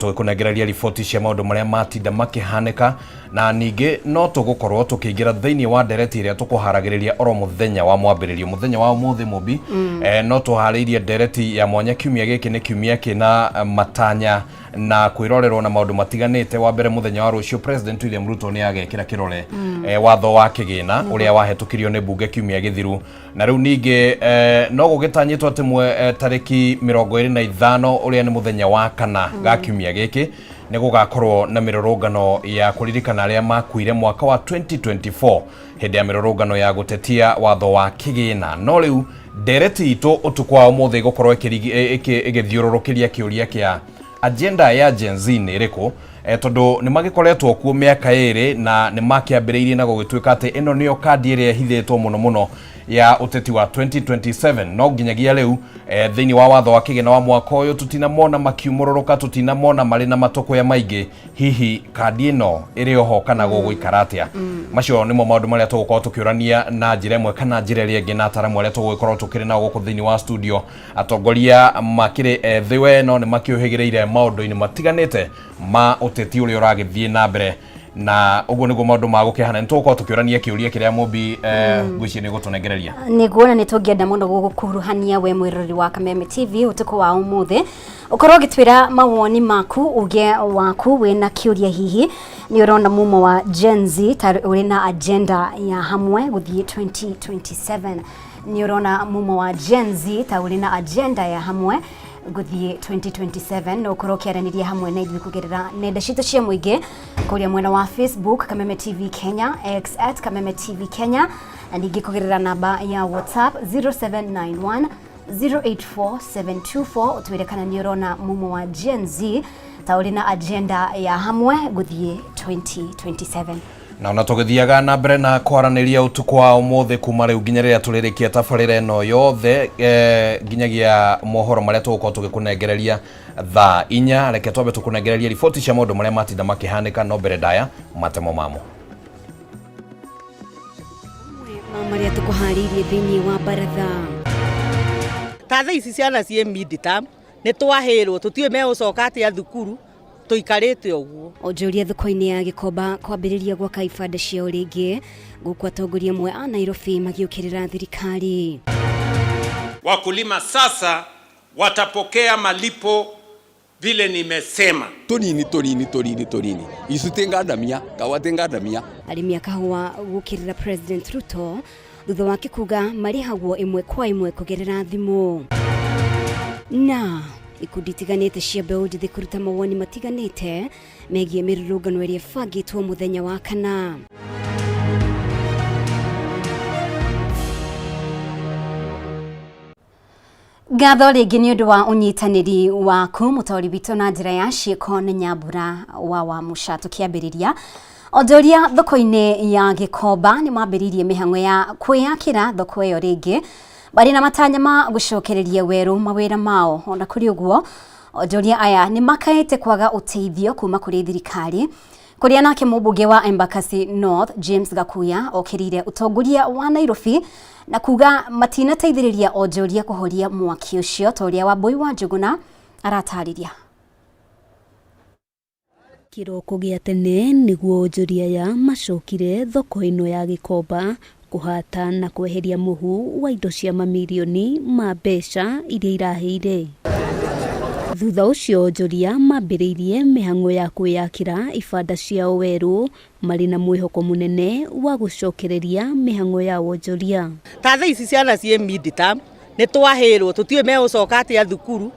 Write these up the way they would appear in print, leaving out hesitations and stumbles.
Tũgĩkũnengereria riboti cia maũndũ marĩa matinda makĩhanĩka, na ningĩ no tũgũkorwo tũkĩingĩra thĩinĩ wa ndereti ĩrĩa tũkũharagĩrĩria oro mũthenya wa mwambĩrĩrio. Mũthenya wa ũmũthĩ mũmbi, no tũharĩirie ndereti ya mwanya. Kiumia gĩkĩ nĩ kiumia kĩna matanya na kwĩrorerwo na maũndũ matiganĩte. Wa mbere, mũthenya wa rũciũ President William Ruto nĩ agekĩra kĩrore watho wa kĩgĩna ũrĩa wahĩtũkirio nĩ mbunge kiumia gĩthiru. Na rĩu ningĩ no gũgĩtanyĩtwo atĩ tarĩki 25, ũrĩa nĩ mũthenya wa kana ga kiumia gĩkĩ, nĩ gũgakorwo na mĩrũrũngano ya kũririkana arĩa makuire mwaka wa 2024 hĩndĩ ya mĩrũrũngano ya gũtetia watho wa kĩgĩna. No rĩu ndereti itũ ũtukũ wa ũmũthĩ ĩgũkorwo ĩgĩthiũrũrũkĩria kĩũria kĩa agenda ya Gen Z nĩ ĩrĩkũ, tondũ nĩ magĩkoretwo kuo mĩaka 2 na nĩ makĩambĩrĩirie na gũgĩtuĩka atĩ ĩno nĩyo kandi ĩrĩa ĩhithĩtwo mũno mũno ya ũteti wa 2027. No nginyagia rĩu, thĩinĩ wa watho wa kĩgĩna wa mwaka ũyũ tũtinamona makiumũrũrũka, tũtinamona marĩ na matũkũya maingĩ. Hihi kandi ĩno ĩrĩ oho kana gũgũikara atĩa? Macio nĩmo maũndũ marĩa tũgũkorwo tũkĩũrania na njĩra ĩmwe kana njĩra ĩrĩa ĩngĩ na ataramu arĩa tũgũgĩkorwo tũkĩrĩ nao gũkũ thĩinĩ wa studio, atongoria makĩrĩ ethĩ we no nĩ makĩũhĩgĩrĩire maũndũ-inĩ matiganĩte ma ũteti ũrĩa ũragĩthiĩ na mbere. Na ũguo nĩguo maũndũ magũkĩhana. Nĩ tũgũkorwo tũkĩũrania kĩũria kĩrĩa mũmbi, ngwĩciria nĩ ũgũtũnengereria. Nĩguo, na nĩ tũngĩenda mũno gũgũkuruhania we mwĩroreri wa Kameme TV ũtukũ wa ũmũthĩ, ũkorwo ũgĩtwĩra mawoni maku, uge waku wĩna kĩũria. Hihi nĩ ũrona mumo wa Gen Z ta ũrĩ na agenda ya hamwe gũthiĩ 2027? Nĩ ũrona mumo wa Gen Z ta ũrĩ na agenda ya hamwe gũthiĩ 2027? No ũkorwo ũkĩaranĩria hamwe na ithuĩ kũgerera nenda citũ cia mũingĩ, kũrĩa mwena wa Facebook Kameme TV Kenya, X @KamemeTVKenya, na ningĩ kũgerera namba ya WhatsApp 0791 084724, ũtwĩre kana nĩ ũrona mumo wa Gen Z ta ũrĩ na agenda ya hamwe gũthiĩ 2027. Na ona tũgĩthiaga na mbere na kwaranĩria ũtukũ wa ũmũthĩ, kuma rĩu nginya rĩrĩa tũrĩrĩkia tabarĩra ĩno yothe, nginyagia mohoro marĩa tũgũkorwo tũgĩkũnengereria thaa 4, reke twambe tũkũnengererie riboti cia maũndũ marĩa matinda makĩhanĩka, no mbere ndaya matemo mamo. Ma marĩa tũkũharĩirie thĩinĩ wa baratha. Ta thaa ici ciana ciĩ mid-term, nĩ twahĩrwo, tũtiũĩ megũcoka atĩa thukuru tũikarĩte ũguo. Onjoria thoko-inĩ ya Gĩkomba kwambĩrĩria gwaka ibanda ciao rĩngĩ, gũkũ atongoria amwe a Nairobi magĩũkĩrĩra thirikari. Wakulima sasa watapokea malipo vile nimesema. Tũnini tũnini tũnini tũnini icu tingandamia kawa tingandamia. Arĩmi a kahũa gũkĩrĩra President Ruto thutha wake kuga marĩhagwo ĩmwe kwa ĩmwe kũgerera thimũ. Na ikundi itiganĩte cia mbeũ njĩthĩ kũruta mawoni matiganĩte megiĩ mĩrũrũngano ĩrĩa ĩbangĩtwo mũthenya wa kana. Ngatho rĩngĩ nĩ ũndũ wa ũnyitanĩri waku. Mũtaũri witũ na njĩra ya ciĩko nĩ Nyambura wa Wamuca. Tũkĩambĩrĩria, onjoria thoko-inĩ ya Gĩkomba nĩ mambĩrĩirie mĩhang'o ya kwĩyakĩra thoko ĩyo rĩngĩ, marĩ na matanya ma gũcokereria werũ mawĩra mao. Ona kũrĩ ũguo, onjoria aya nĩ makaĩte kwaga ũteithio kuma kũrĩ thirikari, kũrĩa nake mũmbunge wa Embakasi North James Gakuya okĩrĩire ũtongoria wa Nairobi na kuga matinateithĩrĩria onjoria kũhoria mwaki ũcio, ta ũrĩa Wambui wa Njũgũna aratarĩria. Kĩroko gĩa tene nĩguo onjoria aya macokire thoko ĩno ya Gĩkomba kũhata na kweheria mũhu wa indo cia mamirioni ma mbeca iria irahĩire. Thutha ũcio onjoria mambĩrĩirie mĩhang'o ya kwĩyakĩra ibanda ciao werũ, marĩ na mwĩhoko mũnene wa gũcokereria mĩhang'o ya wonjoria. Ta thaa ici ciana ciĩ mid-term, nĩ twahĩrwo, tũtiũĩ megũcoka atĩa thukuru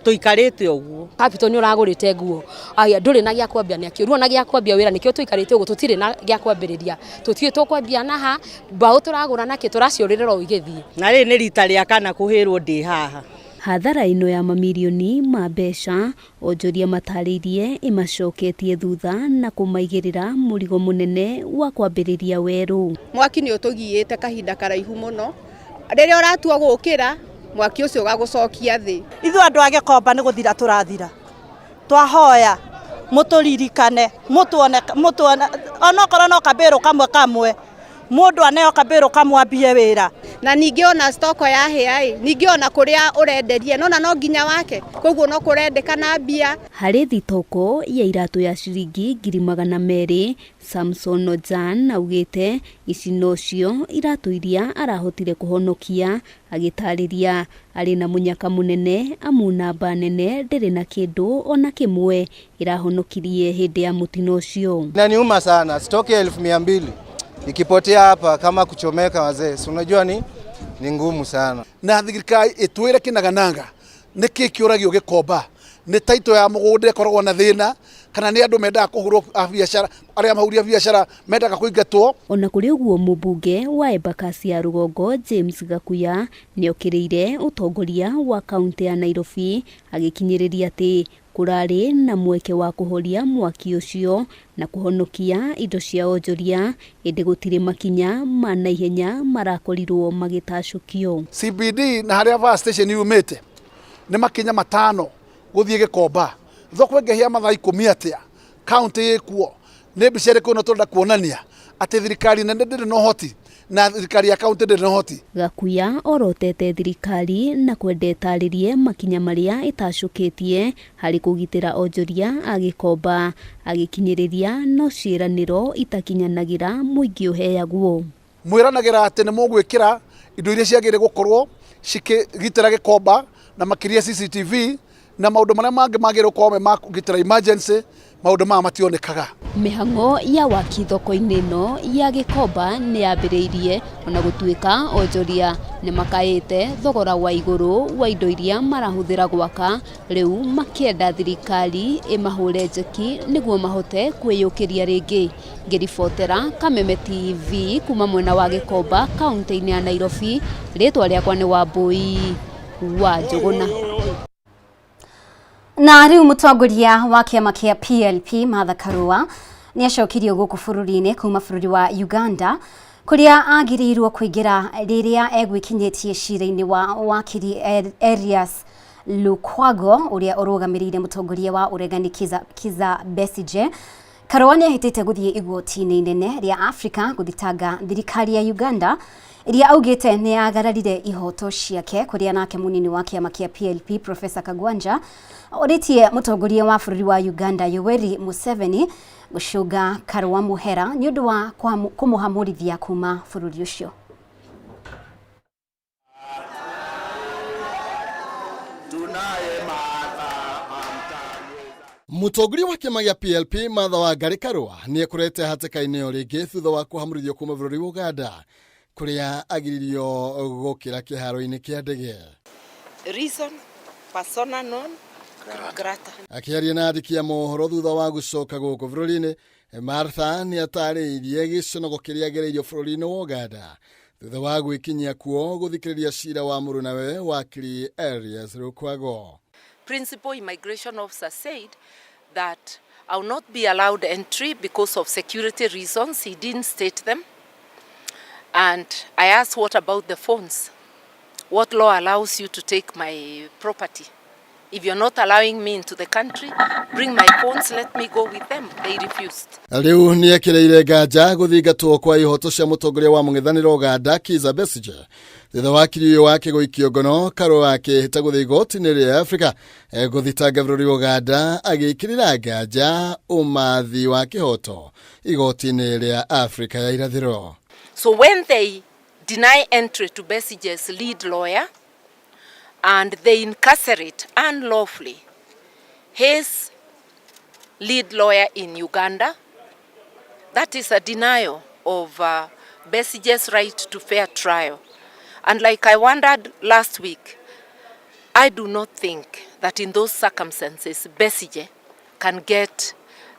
tũikarĩte ũguo. Capital nĩ ũragũrĩte nguo, aya ndũrĩ na gĩa kwambia nĩ akĩũrwo na gĩa kwambia wĩra, nĩkĩo tũikarĩte ũguo, tũtirĩ na gĩa kwambĩrĩria, tũtiũĩ tũkwambia naha, mbaũ tũragũra nakĩ, tũraciũrĩrĩra o igĩthiĩ. Na rĩrĩ nĩ rita rĩa kana kũhĩrwo ndĩ haha. Hathara ĩno ya mamirioni ma mbeca, onjoria matarĩirie ĩmacoketie thutha na kũmaigĩrĩra mũrigo mũnene wa kwambĩrĩria werũ. Mwaki nĩ ũtũgiĩte kahinda karaihu mũno, rĩrĩa ũratua gũkĩra mwaki ũcio ũgagũcokia thĩ. Ithuĩ andũ a Gĩkomba nĩ gũthira tũrathira, twahoya mũtũririkane, mũtuone, mũtuone onokorwo no kambĩrũ kamwe kamwe, mũndũ aneo kambĩrũ kamwe ambie wĩra. Na ningĩ ona stoko yahĩa ĩ, ningĩ ona kũrĩa ũrenderia nona no nginya wake, koguo no kũrendekana mbia. Harĩ thitoko ya iratũ ya ciringi 200,000, Samson Ojan augĩte ici nocio iratũ iria arahotire kũhonokia, agĩtarĩria arĩ na mũnyaka mũnene amu namba nene ndĩrĩ na kĩndũ ona kĩmwe ĩrahonokirie hĩndĩ ya mũtino ũcio. Inaniuma sana, stoki ya 200,000 ikipotea hapa kama kuchomeka wazee, si unajua ni ngumu sana. Na thirikari itwire kinagananga niki kiuragio Gikomba ni taito ya mugunda ikoragwo na thina kana ni andu mendaga kuhurwo biacara aria mahuria biacara mendaga kuingatwo. Ona kuri uguo mubunge wa Embakasi ya Rugongo James Gakuya niokiriire utongoria wa kaunti ya Nairobi agikinyiriria ati kurari na mweke wa kuhoria mwaki ucio na kuhonokia indo cia onjoria indi gutiri makinya ma naihenya marakorirwo magitacukio. CBD na haria fire station yumite ni makinya matano guthie Gikomba thoko ingihia mathaa 10 atia county ikuo ni mbica iriku ino turenda kuonania ati thirikari nene ndiri na uhoti na thirikari ya county ndiri na uhoti. Gakuya orotete thirikari na kwenda ĩtarĩrie makinya maria ĩtacũkĩtie harĩ kũgitĩra onjoria a Gikomba agĩkinyĩrĩria no ciĩranĩro itakinyanagĩra mũingĩ ũheagwo. Mwĩranagĩra atĩ nĩ mũgwĩkĩra indo iria ciagĩrĩire gũkorwo cikĩgitĩra Gikomba na makĩria CCTV na maũndũ marĩa mangĩ magĩrĩirwo gũkorwo me ma kũgitĩra emergency, maũndũ maya mationekaga. Mĩhang'o ya waki thoko-inĩ ĩno ya Gikomba nĩ yambĩrĩirie ona gũtuĩka onjoria nĩ makaĩte thogora wa igũrũ wa indo iria marahũthĩra gwaka, rĩu makĩenda thirikari ĩmahũre njeki nĩguo mahote kwĩyũkĩria rĩngĩ. Ngĩribotera Kameme TV kuma mwena wa Gikomba kaunti-inĩ ya Nairobi, rĩtwa rĩakwa nĩ Wambui wa Njũgũna. Na riu mutongoria wa kiama kia PLP Martha Karua ni acokirio guku bururi-ini kuma bururi wa Uganda kuria agiriirwo kuingira riria egwikinyitie cira-ini wa wakiri Erias Lukwago uria urugamiriire mutongoria wa uregani Kizza Besigye. Karua ni ahitite guthie igoti-ini inene ria Afrika guthitanga thirikari ya Uganda iria augite ni agararire ihoto ciake kuria nake munini wa kiama kia PLP Professor Kagwanja oritie mutongoria wa bururi wa Uganda Yoweri Museveni gucunga Karua muhera ni undu wa kumuhamurithia kuma bururi ucio. Mutongoria wa kiama gia PLP Martha Wangari Karua ni ekorete hatĩka-inĩ o rĩngĩ thutha wa kũhamũrithio kuma bũrũri wa Uganda kuria agiririo gukira kĩharo-inĩ kĩa ndege. Reason persona non grata. Akĩaria na andĩki a mohoro thutha wa gũcoka gũkũ bũrũri-inĩ, Martha nĩ atarĩirie gĩconoko kĩrĩa agereirio bũrũri-inĩ wa Uganda thutha wa gwĩkinyia kuo gũthikĩrĩria cira wa mũrũnawe wakiri Erias Lukwago. Principal immigration officer said that I will not be allowed entry because of security reasons. He didn't state them. And I asked, what about the phones? What law allows you to take my property? If you're not allowing me into the country, bring my phones, let me go with them. They refused. Riu ni ekireire nganja guthingatwo kwa ihoto cia mutongoria wa mũng'ethanĩro Uganda Kizza Besigye thutha wa kiri ũyũ wake gũikio ngono Karua akĩhĩta gũthiĩ igoti-inĩ rĩa Afrika gũthitanga bũrũri wa Uganda agĩkĩrĩra nganja ũmathi wa kĩhoto igoti-inĩ rĩa Afrika ya irathĩro. So when they deny entry to Besigye's lead lawyer and they incarcerate unlawfully his lead lawyer in Uganda, that is a denial of Besigye's right to fair trial. And like I wondered last week, I do not think that in those circumstances Besigye can get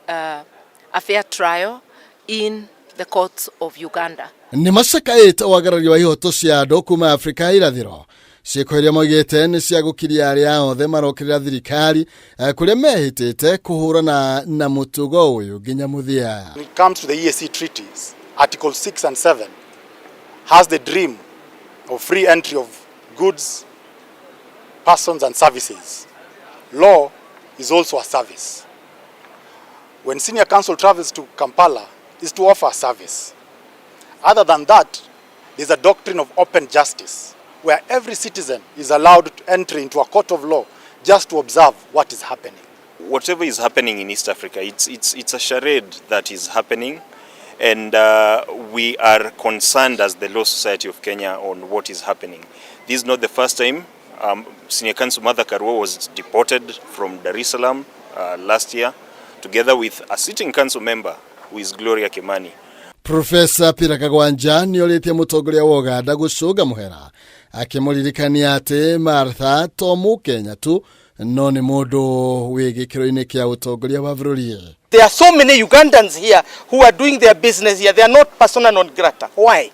a fair trial in the courts of Uganda. Nĩ macakaĩte wagarari wa ihoto cia andũ kuma Afrika ya irathĩro ciĩko iria maugĩte nĩ cia gũkiria arĩa othe marokĩrĩra thirikari kũrĩa mehĩtĩte kũhũrana na mũtugo ũyũ nginya mũthia. When it comes to the EAC treaties, Article 6 and 7 has the dream of free entry of goods, persons and services. Law is also a service. When senior counsel travels to Kampala, is to offer a service. Other than that, There's a doctrine of open justice where every citizen is allowed to enter into a court of law just to observe what is happening. Whatever is happening in East Africa, it's a charade that is happening, and we are concerned as the Law Society of Kenya on what is happening. This is not the first time. Senior Counsel Martha Karua was deported from Dar es Salaam last year, together with a sitting council member who is Gloria Kimani. Profesa Peter Kagwanja nĩ orĩtie mũtongoria wa Ũganda gũcũnga mũhera akĩmũririkania atĩ Martha to Mũkenya tu no nĩ mũndũ wĩ gĩkĩro-inĩ kĩa ũtongoria wa bũrũri. There are so many Ugandans here who are doing their business here. They are not persona non grata. Why?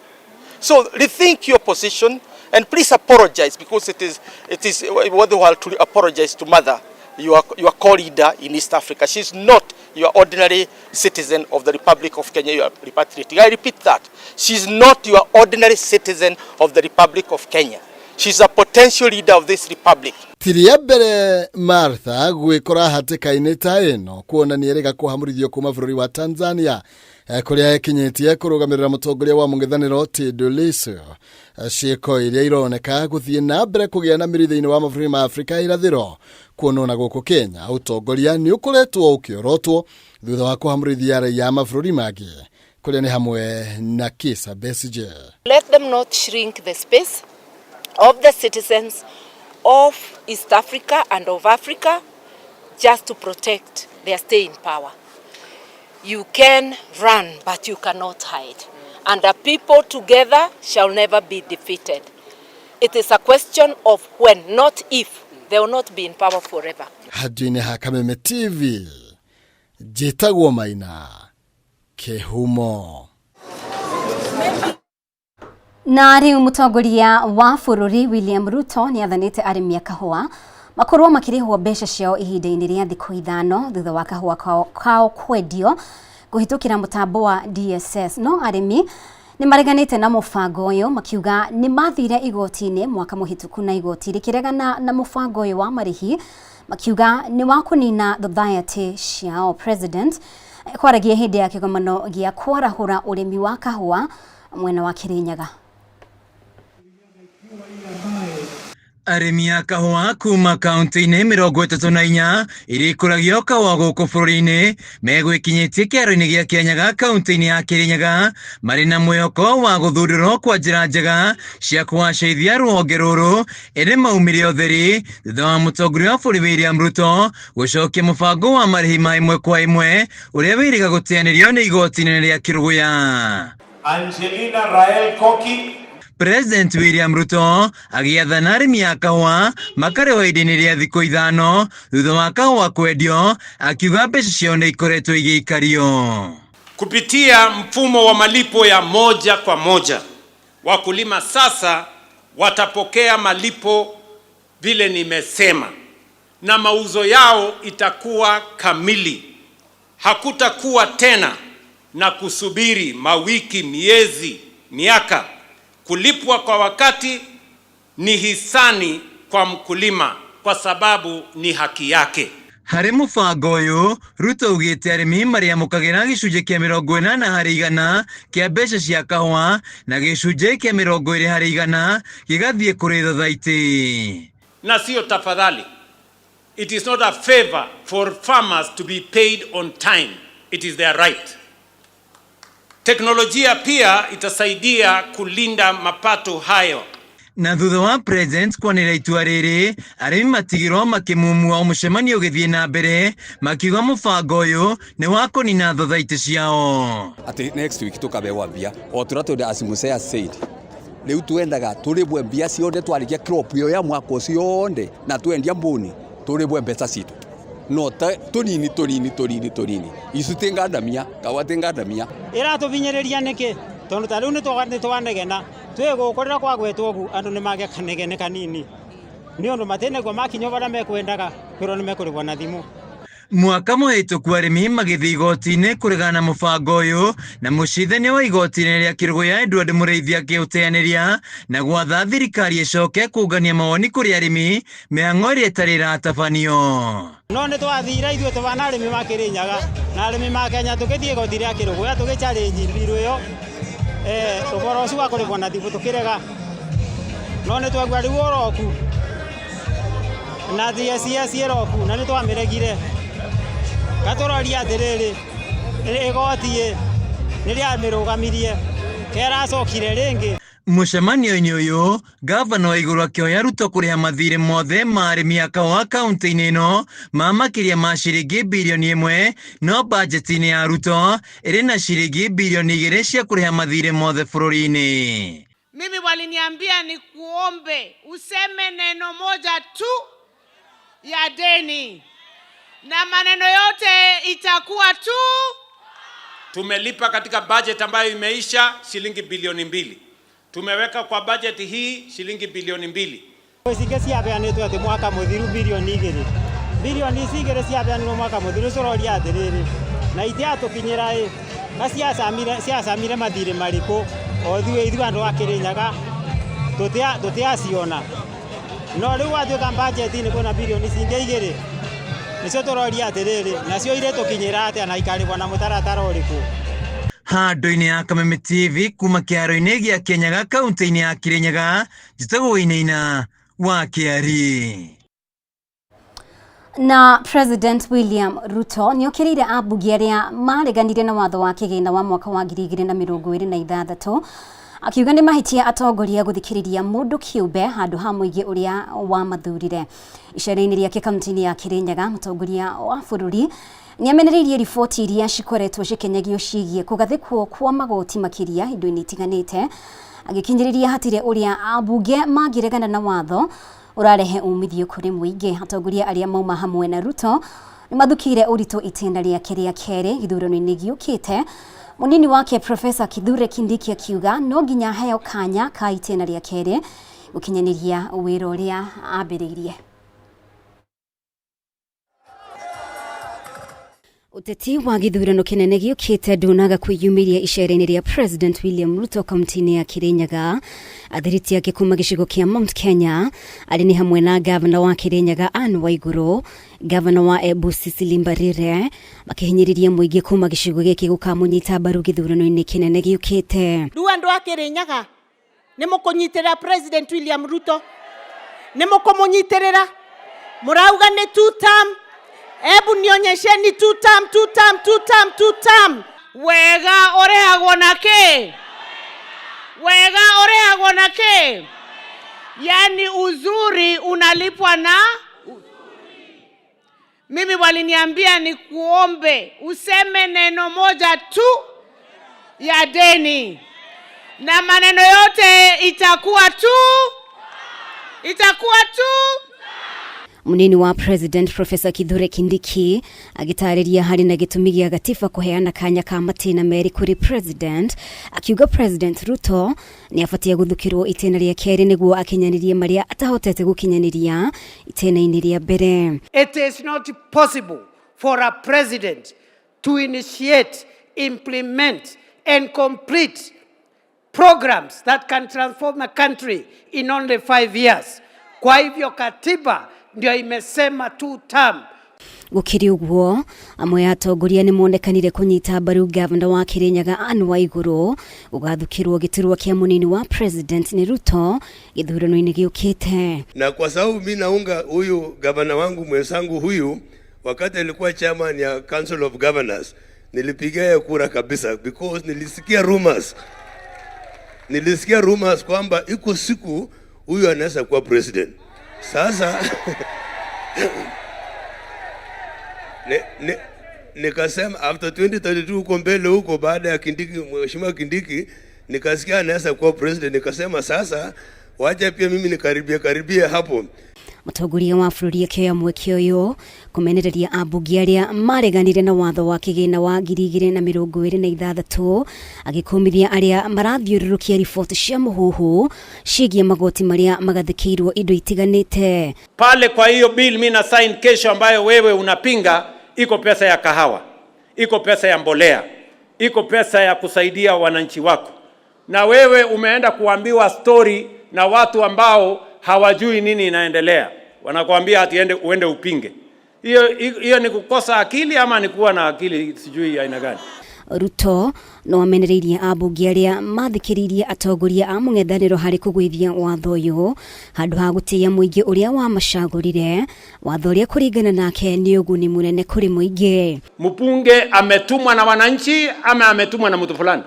So rethink your position and please apologize, because it is worthwhile to apologize to Mother, your co-leader in East Africa. She's not your ordinary citizen of the Republic of Kenya you are repatriating. I repeat that. She's not your ordinary citizen of the Republic of Kenya. She's a potential leader of this republic. Ti rĩa mbere Martha gwĩkora hatĩka-inĩ ta ĩno kuona nĩ erĩga kũhamũrithio kuma bũrũri wa Tanzania kũrĩa ekinyĩtie kũrũgamĩrĩra mũtongoria wa mũng'ethanĩro Tundu Lissu, ciĩko iria ironeka gũthiĩ na mbere kũgĩa na mĩri thĩinĩ wa mabũrũri ma Afrika irathĩro, kuona ona gũkũ Kenya ũtongoria nĩ ũkoretwo ũkĩorotwo thutha wa kũhamũrithia raia a mabũrũri mangĩ kũrĩa nĩ hamwe na Kizza Besigye. Let them not shrink the space of the citizens of East Africa and of Africa just to protect their stay in power. You can run, but you cannot hide. And a people together shall never be defeated. It is a question of when, not if. They will not be in power forever. Handũ-inĩ ha Kameme TV, njĩtagwo Maina Kĩhumo. Na rĩu mũtongoria wa bũrũri William Ruto nĩ athanĩte arĩmi a kahũa makorwo makĩrĩhwo mbeca ciao ihinda-inĩ rĩa thikũ 5 thutha wa kahũa kao kwendio kũhĩtũkĩra mũtambo wa DSS. No arĩmi nĩ mareganĩte na mũbango ũyũ, makiuga nĩ mathire igoti-inĩ mwaka mũhĩtũku na igoti rĩkĩregana na mũbango ũyũ wa marĩhi, makiuga nĩ wa kũnina thothaitĩ ciao. President kwaragia hĩndĩ ya kĩgomano gĩa kwarahũra ũrĩmi wa kahũa mwena wa Kirinyaga. Arĩmi a kahũa kuma kaunti-inĩ 34 iria ikũragio kahũa gũkũ bũrũri-inĩ megwĩkinyĩtie kĩharo-inĩ gĩa Kĩanyaga kaunti-inĩ ya Kĩrĩnyaga marĩ na mwĩhoko wa gũthundũrwo kwa njĩra njega cia kũgacĩrithia rũhonge rũrũ, ĩndĩ maumire ũtheri thutha wa mũtongoria wa bũrũri William Ruto gũcokia mũbango wa marĩhi ma ĩmwe kwa ĩmwe ũrĩa wĩrĩga gũteanĩrio nĩ igoti inene rĩa Kĩrũgũya. Angelina Rael Koki. President William Ruto agĩathana arĩmi a kahũa makarĩhwo ihinda-inĩ rĩa thikũ 5 thutha wa kahũa kwendio, akiuga mbeca ciao nĩ ikoretwo igĩikario. Kupitia mfumo wa malipo ya moja kwa moja, wakulima sasa watapokea malipo vile nimesema, na mauzo yao itakuwa kamili. Hakutakuwa tena na kusubiri mawiki, miezi, miaka. Kulipwa kwa wakati ni hisani kwa mkulima kwa sababu ni haki yake. Harĩ mũbango ũyũ, Ruto augĩte arĩmi marĩamũkagĩra gĩcunjĩ kĩa 80% kĩa mbeca cia kahũa na gĩcunjĩ kĩa 20% gĩgathiĩ kũrĩ thothaitĩ. Na sio tafadhali. It is not a favor for farmers to be paid on time. It is their right. Teknolojia pia itasaidia kulinda mapato hayo. Na thutha wa President kwanĩrĩra itua rĩrĩ, arĩmi matigirwo makĩmumua o mũcemanio ũgĩthiĩ na mbere, makiuga mũbango ũyũ nĩ wa kũnina thothaitĩ ciao. Ati next week tukabewa mbia o turia twenda. As Musea said, riu twendaga turibwe mbia ciothe twarikia crop iyo ya mwaka ucio yonthe na twendia mbuni turibwe mbeca citu, no tunini tunini tunini tunini icu ti ngandamia kawa ti ngandamia. Ĩratũbinyĩrĩria nĩkĩ? Tondũ ta rĩu nĩ twanegena twĩ gũkũ, rĩrĩa kwagwetwo ũguo andũ nĩ magĩa kanegene kanini nĩ ũndũ matĩnagua makinya barĩa mekwendaga kwĩrwo nĩ mekũrĩhwo na thimũ. Mwaka mũhĩtũku arĩmi magĩthiĩ igoti-inĩ kũregana na mũbango ũyũ, na mũcirithania wa igoti inene rĩa Kĩrũgũya Edward Mũrĩithi akĩũteanĩria na gwatha thirikari ĩcoke kũngania mawoni kũrĩ arĩmi mĩhang'o ĩrĩa ĩtarĩ ĩratabanio. No nĩ twathire ithuĩ tũbana arĩmi ma Kĩrĩnyaga na arĩmi ma Kenya tũgĩthiĩ igoti rĩa Kĩrũgũya tũgĩ challenge bill ĩyo. Ũhoro ũcio wa kũrĩhwo na thimũ tũkĩrega no nĩ twagua rĩu ũroku na TSS ĩroku na nĩ twamĩregire gatũroria atĩrĩrĩ igoti nĩ rĩamĩrũgamirie keracokire rĩngĩ. Mũcemanio-inĩ ũyũ gavana wa igũrũ akĩoya Ruto kũrĩha mathirĩ mothe ma arĩmi a kahũa kaunti-inĩ ĩno ma makĩria ma ciringi birioni 1, no bajeti-inĩ ya Ruto ĩrĩ na ciringi birioni 2 cia kũrĩha mathirĩ mothe bũrũri-inĩ. Mimi waliniambia nikuombe useme neno moja tu ya deni na maneno yote itakuwa tu. Tumelipa katika budget ambayo imeisha shilingi bilioni 2. Tumeweka kwa budget hii shilingi bilioni 2. Cinge ciabeanĩtwo atĩ mwaka mũthiru birioni 2. Birioni ici 2 ciabeanirwo mwaka mũthiru tũroria atĩrĩrĩ na itiatũkinyĩra ĩ na ciacamire mathirĩ marĩkũ o ithuĩ andũ a Kĩrĩnyaga tũtiaciona no rĩu gwatuĩka budget-inĩ kwĩna birioni cingĩ 2 nĩcio tũroria atĩrĩrĩ nacio irĩtũkinyĩra atĩa na ikarĩhwo na mũtaratara ũrĩkũ. Handũ-inĩ ya Kameme TV kuma kĩharo-inĩ gĩa Kĩanyaga kaunti-inĩ ya Kĩrĩnyaga, njĩtagwo Wainaina wa Kĩari. Na President William Ruto nĩokĩrĩire ambunge arĩa mareganire na watho wa kĩgĩna wa mwaka wa 2026 akiuga nĩ mahĩtia atongoria gũthikĩrĩria mũndũ kĩũmbe handũ ha mũingĩ ũrĩa wamathurire. Icera-inĩ rĩake kaunti-inĩ ya Kĩrĩnyaga, mũtongoria wa bũrũri nĩamenereirie riboti iria cikoretwo cikĩnyagio ciĩgiĩ kũgathĩkwo kwa magoti makĩria indo-inĩ itiganĩte, agĩkinyĩrĩria hatirĩ ũrĩa ambunge mangĩregana na watho ũrarehe umithio kũrĩ mũingĩ. Atongoria arĩa mauma hamwe na Ruto nĩmathukĩire ũritũ itĩna rĩake rĩa kerĩ gĩthurano-inĩ gĩũkĩte. Mũnini wake Profesa Kithure Kindiki akiuga no nginya aheo kanya ka itĩna rĩa kerĩ gũkinyanĩria wĩra ũrĩa ambĩrĩirie. Ũteti wa gĩthurano kĩnene gĩũkĩte ndunaga kwĩyumĩria icera-inĩ rĩa President William Ruto kaunti-inĩ ya Kĩrĩnyaga. Athiriti ake kuma gĩcigo kĩa Mount Kenya arĩ nĩ hamwe na gavana wa Kĩrĩnyaga Anne Waigũrũ, gavana wa Embu Cecily Mbarire, makĩhinyĩrĩria mũingĩ kuma gĩcigo gĩkĩ gũkamũnyita mbaru gĩthurano-inĩ kĩnene gĩũkĩte. Rĩu andũ a Kĩrĩnyaga nĩ mũkũnyitĩrĩra President William Ruto, nĩ mũkũmũnyitĩrĩra, mũrauga nĩ two term. Ebu nionyesheni two term, two term, two term, two term. Wega ũrĩhagwo na kĩ? Wega ũrĩhagwo na kĩ? Yani uzuri unalipwa na. Mimi waliniambia nikuombe useme neno moja tu ya deni na maneno yote itakuwa tu, itakuwa tu. Munini wa President Professor Kithure Kindiki agĩtarĩria harĩ na gĩtũmi gĩa gatiba kũheana kanya ka matĩna merĩ kũrĩ President, akiuga President Ruto nĩ abatie gũthukĩrwo itĩna rĩa kerĩ nĩguo akinyanĩrie marĩa atahotete gũkinyanĩria itĩna-inĩ rĩa mbere. It is not possible for a president to initiate, implement and complete programs that can transform a country in only 5 years. Kwa hivyo katiba ndio imesema two term. Gũkĩrĩ ũguo, amwe a atongoria nĩ monekanire kũnyita mbaru gavana wa Kĩrĩnyaga Anne Waigũrũ gũgathukĩrwo gĩturwa kĩa mũnini wa President nĩ Ruto gĩthurano-inĩ gĩũkĩte. Na kwa sababu mimi naunga huyu gavana wangu mwenzangu huyu, wakati alikuwa chairman ya Council of Governors, nilipigia yeye kura kabisa because nilisikia rumors kwamba iko siku huyu anaweza kuwa president. Sasa nikasema after 2032 huko mbele huko, baada ya Kindiki, Mheshimiwa Kindiki, nikasikia anaweza kuwa president, nikasema sasa wacha pia mimi nikaribia karibia hapo. Mũtongoria wa bũrũri akĩoya mweke ũyũ kũmenereria ambunge arĩa mareganire na watho wa kĩgĩna wa 2026 agĩkũmithia arĩa marathiũrũrũkia riboti cia mũhuhu ciĩgiĩ magoti marĩa magathĩkĩirwo indo itiganĩte. Pale kwa hiyo bill mimi na sign kesho ambayo wewe unapinga, iko pesa ya kahawa, iko pesa ya mbolea, iko pesa ya kusaidia wananchi wako. Na wewe umeenda kuambiwa story na watu ambao hawajui nini inaendelea. Wanakuambia ati uende upinge. Hiyo ni kukosa akili ama ni kuwa na akili sijui aina gani. Ruto no amenereirie ambunge arĩa mathikĩrĩirie atongoria a mũng'ethanĩro harĩ kũgũithia watho ũyũ handũ ha gũtĩĩa mũingĩ ũrĩa wamacagũrire. Watho ũrĩa kũringana nake nĩ ũguni mũnene kũrĩ mũingĩ. Mbunge ametumwa na wananchi ama ametumwa na mtu fulani?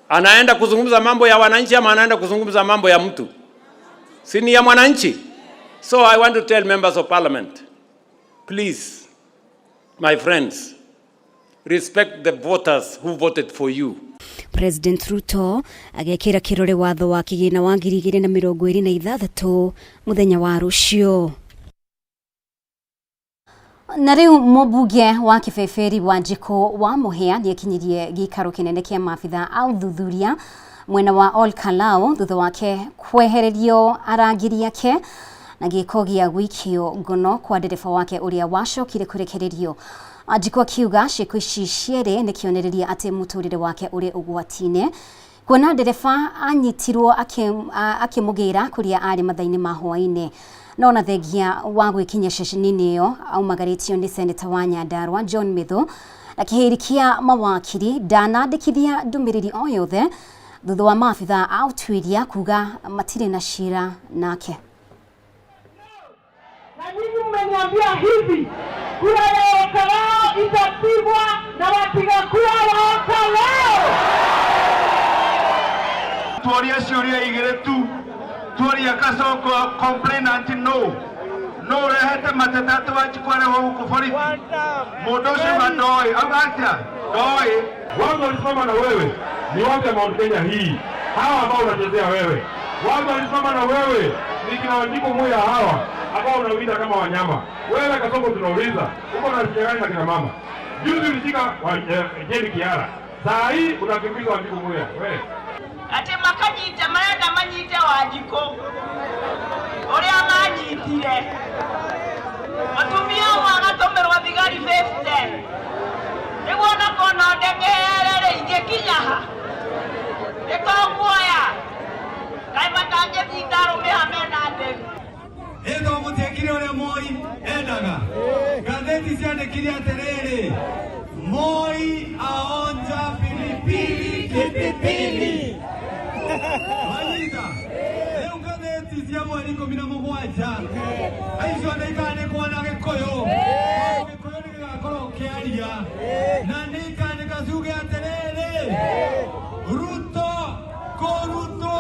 Anaenda kuzungumza mambo ya wananchi ama anaenda kuzungumza mambo ya mtu? Si ni ya mwananchi? So I want to tell members of parliament, please, my friends, respect the voters who voted for you. President Ruto agekĩra kĩrore watho wa kĩgĩna wa 2026 mũthenya wa rũciũ. Na rĩu mũmbunge wa Kĩbĩbĩri Wanjikũ wa Mũhĩa nĩekinyirie gĩikaro kĩnene kĩa maabitha a ũthuthuria mwena wa Ol Kalou thutha wake kwehererio arangĩri ake na gĩko gĩa gũikio ngono kwa ndereba wake ũrĩa wacokire kũrekererio. Wanjikũ akiuga ciĩko ici cierĩ nĩ kĩonereria atĩ mũtũrĩre wake ũrĩ ũgwati-inĩ kuona ndereba anyitirwo akĩmũgĩra kũrĩa arĩ mathaa-inĩ ma hwaĩ-inĩ. No ona thengia wa gwĩkinyia ceceni-inĩ ĩyo aumagarĩtio nĩ seneta wa Nyandarua John Methu na kĩhĩri kĩa mawakiri ndanandĩkithia ndũmĩrĩri o yothe thutha wa maabitha a ũtuĩria kuga matirĩ na cira nake. Na nyinyi mmeniambia hivi, kura ya Olkalou itapigwa na wapiga kura wa Olkalou. Tuoria ciũria igĩrĩ tu tuoria Kasongo complainant no no ũrehete mateta atĩ Wanjikũ arehwo gũkũ borithi mũndũ ũcio ma ndoĩ auga atĩa ndoĩ. Watu walisimama na wewe ni watu ya Mount Kenya hii, hawa ambao unachezea wewe. Watu walisimama na wewe ni kina Wanjiku Muya hawa ambao unawinda kama wanyama. Wewe Kasongo, tunauliza uko na shida gani na kina mama? Juzi ulishika Jane Kiara, saa hii unakimbiza Wanjiku Muya wewe. Atĩ makanyite marenda manyite Wanjikũ ũrĩa manyitire mũtumia ũmwe agatũmĩrwo thigari 50 nĩguo onakorwo no ndeng'ere rĩ ingĩkinya ha nĩtũkuoya kaĩ matangĩthinga arũme ha mena ndĩru. Ĩtho mũtiekire ũrĩa Moi endaga. Ngathĩti ciandĩkire atĩrĩrĩ, Moi aonja pilipili kipipili. Wanyita rĩu ngathĩti cia mweri 17 icio nĩ ikandĩkwo na Gĩkũyũ. Gĩkũyũ nĩ gĩgakorwo kĩaria na nĩ ikandĩka ciuge atĩrĩrĩ, Ruto kũrutwo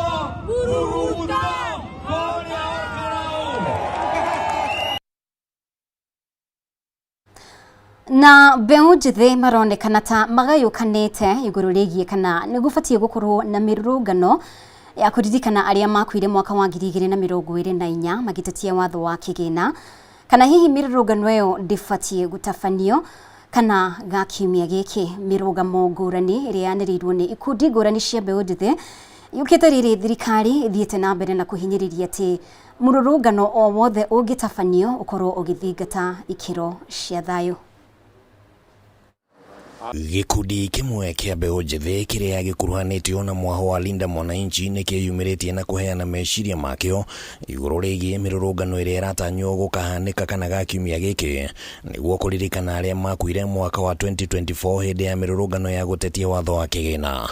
buruto kũrĩa Olkalou. Na mbeũ njĩthĩ maronekana ta magayũkanĩte igũrũ rĩgiĩ kana nĩ gũbatiĩ gũkorwo na mĩrũrũngano ya kũririkana arĩa makuire mwaka wa 2024 magĩtetia watho wa kĩgĩna, kana hihi mĩrũrũngano ĩyo ndĩbatiĩ gũtabanio kana ga kiumia gĩkĩ. Mĩrũgamo ngũrani ĩrĩa yanĩrĩirwo nĩ ikundi ngũrani cia mbeũ njĩthĩ yũkĩte rĩrĩ thirikari ĩthiĩte na mbere na kũhinyĩrĩria atĩ mũrũrũngano o wothe ũngĩtabanio ũkorwo ũgĩthingata ikĩro cia thayũ. Gĩkundi kĩmwe kĩa mbeũ njĩthĩ kĩrĩa gĩkuruhanĩtio na mwaho wa Linda Mwananchi nĩ kĩyumĩrĩtie na kũheana meciria makĩo igũrũ rĩgiĩ mĩrũrũngano ĩrĩa ĩratanywo gũkahanĩka kana ga kiumia gĩkĩ nĩguo kũririkana arĩa makuire mwaka wa 2024 hĩndĩ ya mĩrũrũngano ya gũtetia watho wa kĩgĩna.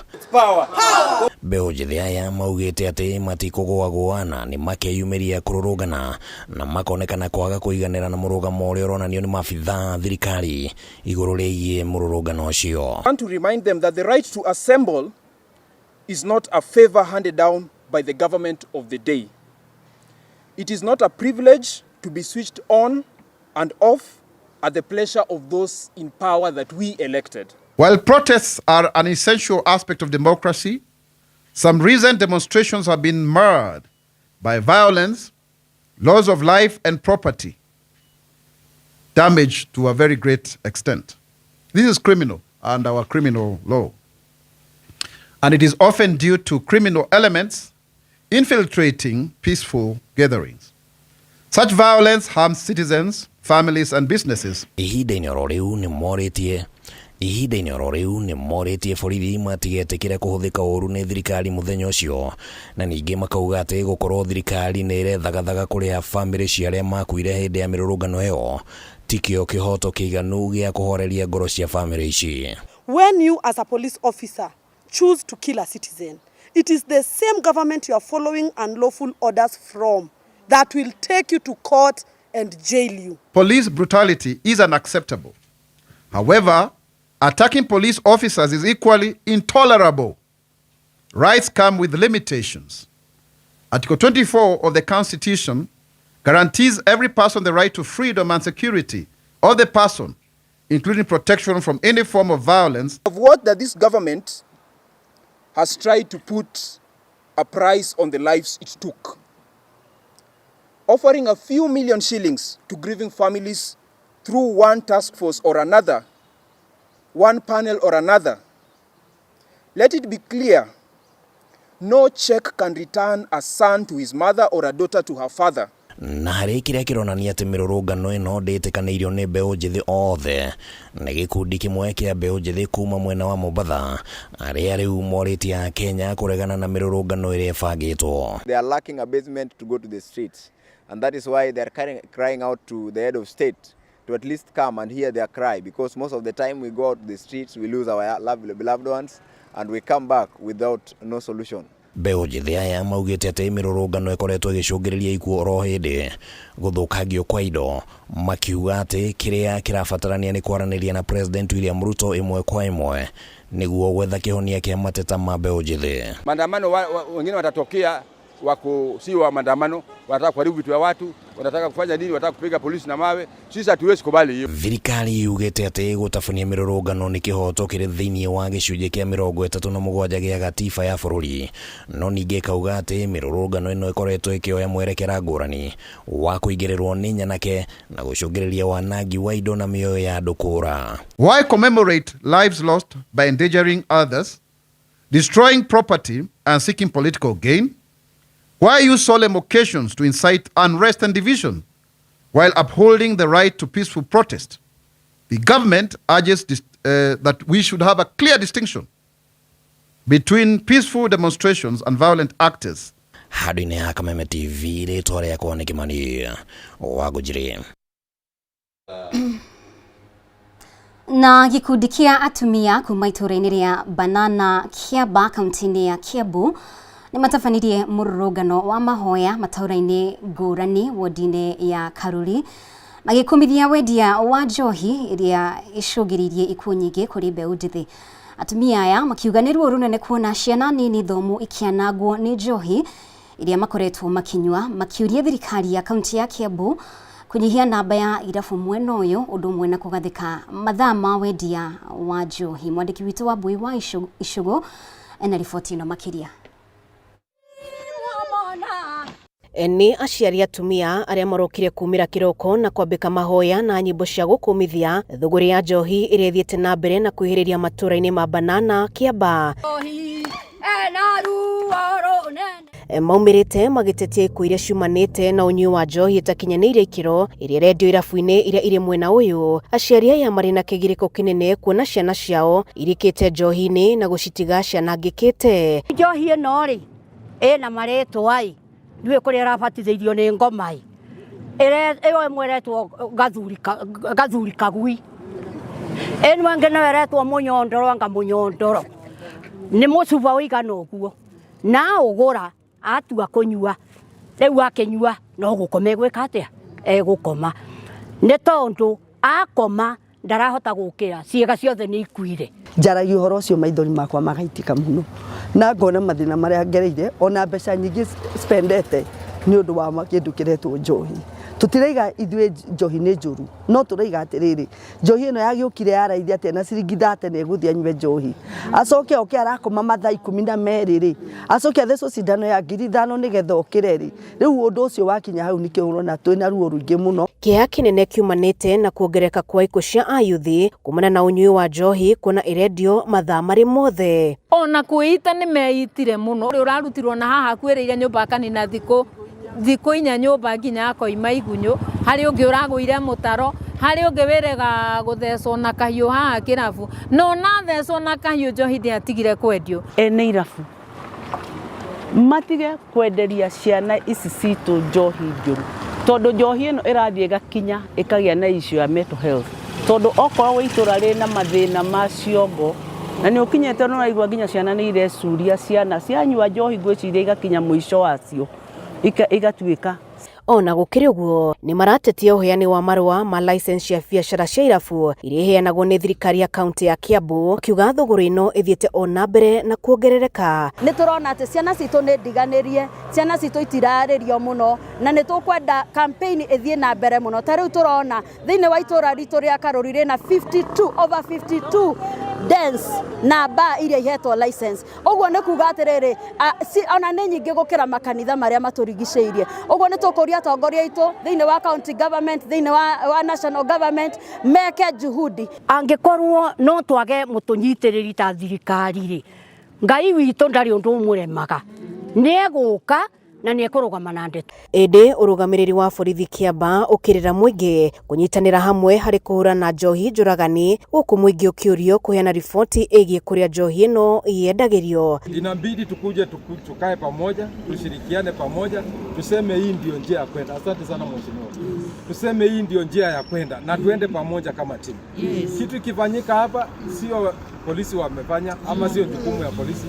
Mbeũ njĩthĩ aya maugĩte atĩ matikũgũagũa na nĩ makeyumĩria kũrũrũngana na makonekana kwaga kũiganĩra na mũrũgamo ũrĩa ũronanio nĩ maabithaa thirikari igũrũ rĩgiĩ mũrũrũngano ũcio. I want to remind them that the right to assemble is not a favor handed down by the government of the day. It is not a privilege to be switched on and off at the pleasure of those in power that we elected. While protests are an essential aspect of democracy, some recent demonstrations have been marred by violence, loss of life and property, damage to a very great extent. This is criminal under our criminal law. And it is often due to criminal elements infiltrating peaceful gatherings. Such violence harms citizens, families, and businesses. Ihinda-inĩ oro rĩu nĩ morĩtie ihinda-inĩ oro rĩu nĩ morĩtie borithi matigetĩkĩre kũhũthĩka ũru nĩ thirikari mũthenya ũcio, na ningĩ makauga atĩ gũkorwo thirikari nĩ ĩrethagathaga kũrĩha bamĩrĩ cia arĩa makuire hĩndĩ ya mĩrũrũngano ĩyo ti Tikĩo kĩhoto kĩiganu gĩa kũhoreria ngoro cia bamĩrĩ ici. When you as a police officer choose to kill a citizen, it is the same government you are following unlawful orders from that will take you to court and jail you. Police brutality is unacceptable. However, attacking police officers is equally intolerable. Rights come with limitations. Article 24 of the Constitution guarantees every person the right to freedom and security of the person, including protection from any form of violence. Of what that this government has tried to put a price on the lives it took, offering a few million shillings to grieving families through one task force or another, one panel or another. Let it be clear, no check can return a son to his mother or a daughter to her father. Na harĩ kĩrĩa kĩronania atĩ mĩrũrũngano ĩno ndĩtĩkanĩirio nĩ mbeũ njĩthĩ othe nĩ gĩkundi kĩmwe kĩa mbeũ njĩthĩ kuma mwena wa Mombatha arĩa rĩu morĩtie Akenya kũregana na mĩrũrũngano ĩrĩa ĩbangĩtwo. They are lacking a basement to go to the streets, and that is why they are crying out to the head of state to at least come and hear their cry, because most of the time we go out to the streets, we lose our beloved ones, and we come back without no solution. Mbeũ njĩthĩ aya maugĩte atĩ mĩrũrũngano ĩkoretwo ĩgĩcũngĩrĩria ikuũ oro hĩndĩ gũthũkangio kwa indo, makiuga atĩ kĩrĩa kĩrabatarania nĩ kwaranĩria na President William Ruto ĩmwe kwa ĩmwe nĩguo gwetha kĩhonia kĩa mateta ma mbeũ njĩthĩ. Maandamano wengine watatokea wako si wa maandamano, wanataka kuharibu vitu vya watu, wanataka kufanya nini, wanataka kupiga polisi na mawe. Sisi hatuwezi kubali hiyo. Thirikari yugĩte atĩ gũtabania mĩrũrũngano nĩ kĩhoto kĩrĩ thĩinĩ wa gĩcunjĩ kĩa 37 gĩa gatiba ya bũrũri, no ningĩ ĩkauga atĩ mĩrũrũngano ĩno ĩkoretwo ĩkĩoya mwerekera ngũrani wa kũingĩrĩrwo nĩ nyanake na gũcũngĩrĩria wanangi wa indo na mĩoyo ya andũ kũra. Why commemorate lives lost by endangering others, destroying property and seeking political gain? Why use solemn occasions to incite unrest and division while upholding the right to peaceful protest? The government urges that we should have a clear distinction between peaceful demonstrations and violent actors. Handũ-inĩ ha Kameme TV, rĩtwa rĩakwa nĩ Kĩmani wa Ngũnjiri. Na gĩkundi kĩa atumia kuma itũũra-inĩ rĩa Banana Kĩamba kaunti-inĩ ya Kiambu nĩ matabanirie mũrũrũngano wa mahoya matũũra-inĩ ngũrani wodi-inĩ ya Karuri magĩkũmithia wendia wa njohi ĩrĩa ĩcũngĩrĩirie ikuũ nyingĩ kũrĩ mbeũ njĩthĩ. Atumia aya makiuga nĩ ruo rũnene kuona ciana nini thomu ikĩanangwo nĩ njohi iria makoretwo makinyua, makiũria thirikari ya kaunti ya Kiambu kũnyihia namba ya irabu mwena ũyũ ũndũ ũmwe na kũgathĩka mathaa ma wendia wa njohi. Mwandĩki witũ wa Mbui wa Icũgũ ena riboti ĩno makĩria. Nĩ aciari atumia arĩa marokire kumĩra kĩroko na kwambĩka mahoya na nyĩmbo cia gũkũmithia thũgũrĩ ya njohi ĩrĩa ĩthiĩte na mbere na kwĩhĩrĩria matũũra-inĩ ma Banana Kĩamba. Maumĩrĩte magĩtetia ikuũ iria ciumanĩte na ũnyui wa njohi ĩtakinyanĩirie ikĩro ĩrĩa ĩrendio irabu-inĩ iria irĩ mwena ũyũ. Aciari aya marĩ na kĩgirĩko kĩnene kuona ciana ciao irikĩte njohi-inĩ na gũcitiga cianangĩkĩte. Njohi ĩno rĩ ĩna marĩtwa ĩ, ndiũĩ kũrĩa ĩrabatithĩirio nĩ ngoma ĩ. Ĩyo ĩmwe ĩretwo gathuri kagui, ĩno ĩngĩ nayo ĩretwo mũnyondoro, anga mũnyondoro nĩ mũcuba ũigana ũguo, na ũgũra atua kũnyua, rĩu akĩnyua no gũkoma egwĩka atĩa? Egũkoma, nĩ tondũ akoma ndarahota gũkĩra, ciĩga ciothe nĩ ikuire. Njaragia ũhoro ũcio maithori makwa magaitika mũno, na ngona mathĩna marĩa ngereire, ona mbeca nyingĩ spendete nĩ ũndũ wa kĩndũ kĩretwo njohi. Tũtiraiga ithuĩ njohi nĩ njũru, no tũraiga atĩrĩrĩ, njohi ĩno yagĩũkire ya raithi atĩa na ciringi thate nĩ egũthiĩ anyue njohi, acoke oke arakoma mathaa 12 rĩ, acoke athecwo cindano ya 5,000 nĩgetha okĩre rĩ. Rĩu ũndũ ũcio wakinya hau nĩkĩo ũrona twĩna ruo rũingĩ mũno. Kĩeha kĩnene kiumanĩte na kuongerereka kwa ikuũ cia ayuthi kumana na ũnyui wa njohi kuona ĩrendio mathaa marĩ mothe. Ona kwĩita nĩ meitire mũno, ũrĩa ũrarutirwo na haha akuĩrĩire nyũmba akanina thikũ inya nyũmba nginya akoima igunyũ, harĩ ũngĩ ũragũire mũtaro, harĩ ũngĩ wĩrega gũthecwo na kahiũ haha kĩrabu, no na thecwo na kahiũ njohi ndĩatigire kwendio. Ene irabu matige kwenderia ciana ici citũ njohi njũru. Tondũ njohi ĩno ĩrathiĩ ĩgakinya ĩkagĩa na issue ya mental health. Tondũ okorwo wĩ itũra rĩna mathĩna ma ciongo, na nĩ ũkinyĩte nĩ ũraigua nginya ciana nĩ irecuria, ciana cianyua njohi ngwĩciria igakinya mũico wacio igatuĩka. Ona gũkĩrĩ ũguo, nĩ maratetia ũheani wa marũa ma license cia biacara cia irabu iria iheanagwo nĩ thirikari ya kaunti ya Kiambu, makiuga thũgũrĩ ĩno ĩthiĩte o na mbere na kuongerereka. Nĩ tũrona atĩ ciana citũ nĩ ndiganĩrie, ciana citũ itirarĩrio mũno, na nĩ tũkwenda campaign ĩthiĩ na mbere mũno. Ta rĩu tũrona thĩinĩ wa itũra ritũ rĩa Karũri rĩna 52, over 52 dens na bar iria ihetwo license. Ũguo nĩ kuga atĩrĩrĩ, ona nĩ nyingĩ gũkĩra makanitha marĩa matũrigicĩirie. Ũguo nĩ tũkũria atongoria aitũ thĩinĩ wa county government, thĩinĩ wa national government meke juhudi. Angĩkorwo no twage mũtũnyitĩrĩri ta thirikari rĩ, Ngai witũ ndarĩ ũndũ ũmũremaga, nĩ egũka na nĩ ekũrũgama na ndeto. Ĩndĩ ũrũgamĩrĩri wa borithi Kĩambaa ũkĩrĩra mũingĩ kũnyitanĩra hamwe harĩ kũhũrana njohi njũragani gũkũ mũingĩ ũkĩũrio kũheana riboti ĩgiĩ kũrĩa njohi ĩno yendagĩrio. Inabidi tukuje tukae pamoja, tushirikiane pamoja, tuseme hii ndio njia ya kwenda. Asante sana mheshimiwa. Tuseme hii ndio njia ya kwenda na tuende pamoja kama timu. Kitu ikifanyika hapa sio polisi wamefanya ama sio jukumu ya polisi,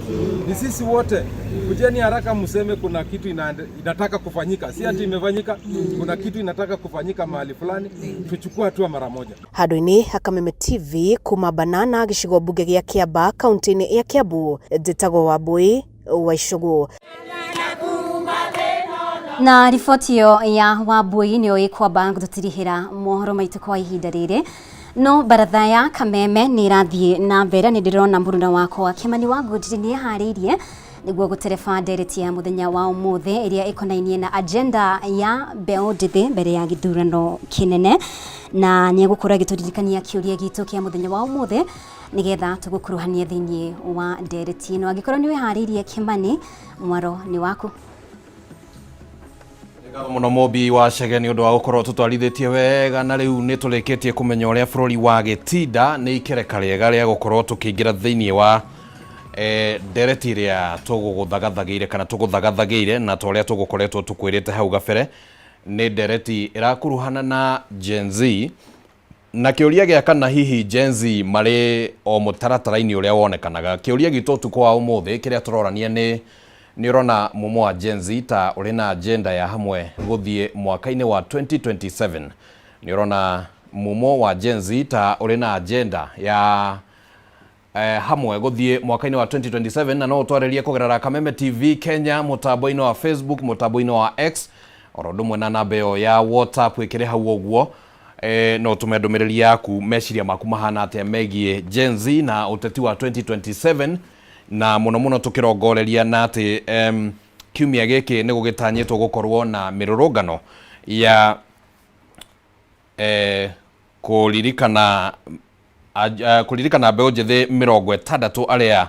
ni sisi wote. Kujeni haraka mseme kuna kitu inataka kufanyika, si ati imefanyika. Kuna kitu inataka kufanyika mahali fulani, tuchukue hatua mara moja. Handũ-inĩ ha Kameme TV kuma Banana gĩcigo mbunge gĩa Kĩambaa kaunti-inĩ ya Kiambu, njĩtagwo Wambui wa Icũgũ. Na riboti ĩyo ya Wambui nĩyo ĩkwamba gũtũtirihĩra mohoro maitũ kwa ihinda rĩrĩ. No baratha ya Kameme nĩ ĩrathiĩ na mbere, nĩ ndĩrona mũruna wakwa Kĩmani wa Ngũnjiri nĩ eharĩirie nĩguo gũtereba ndereti ya mũthenya wa ũmũthĩ ĩrĩa ĩkonainie na agenda ya mbeũ njĩthĩ mbere ya gĩthurano kĩnene, na nĩ egũkorwo agĩtũririkania kĩũria gitũ kĩa mũthenya wa ũmũthĩ nĩgetha tũgũkuruhanie thĩinĩ wa ndereti ĩno. Angĩkorwo nĩ wĩharĩirie Kĩmani, mwaro nĩ waku. Ngatho mũno Mũmbi wa Chege nĩ ũndũ wa gũkorwo tũtwarithĩtie wega, na rĩu nĩ tũrĩkĩtie kũmenya ũrĩa bũrũri wa gĩtinda. Nĩ ikereka rĩega rĩa gũkorwo tũkĩingĩra thĩinĩ wa ndereti ĩrĩa tũgũgũthagathagĩire kana tũgũthagathagĩire, na ta ũrĩa tũgũkoretwo tũkwĩrĩte hau gabere, nĩ ndereti ĩrakuruhana na Gen Z na kĩũria gĩa kana hihi Gen Z marĩ o mũtaratara-inĩ ũrĩa wonekanaga. Kĩũria gitũ ũtukũ wa ũmũthĩ kĩrĩa tũrorania nĩ nĩ ũrona mumo wa Gen Z ta ũrĩ na agenda ya hamwe gũthiĩ mwaka-inĩ wa 2027? Nĩ ũrona mumo wa Gen Z ta ũrĩ na agenda ya hamwe gũthiĩ mwaka-inĩ wa 2027? Na no ũtwarĩrie kũgerera Kameme TV Kenya mũtambo-inĩ wa Facebook, mũtambo-inĩ wa X, oro ũndũ ũmwe na namba ĩyo ya WhatsApp ĩkĩrĩ hau ũguo. No ũtũme ndũmĩrĩri yaku, meciria maku mahana atĩa megiĩ Gen Z na ũteti wa 2027, na mũno mũno tũkĩrongoreria na atĩ kiumia gĩkĩ nĩ gũgĩtanyĩtwo gũkorwo na mĩrũrũngano ya kũririkana kũririkana mbeũ njĩthĩ 60 arĩa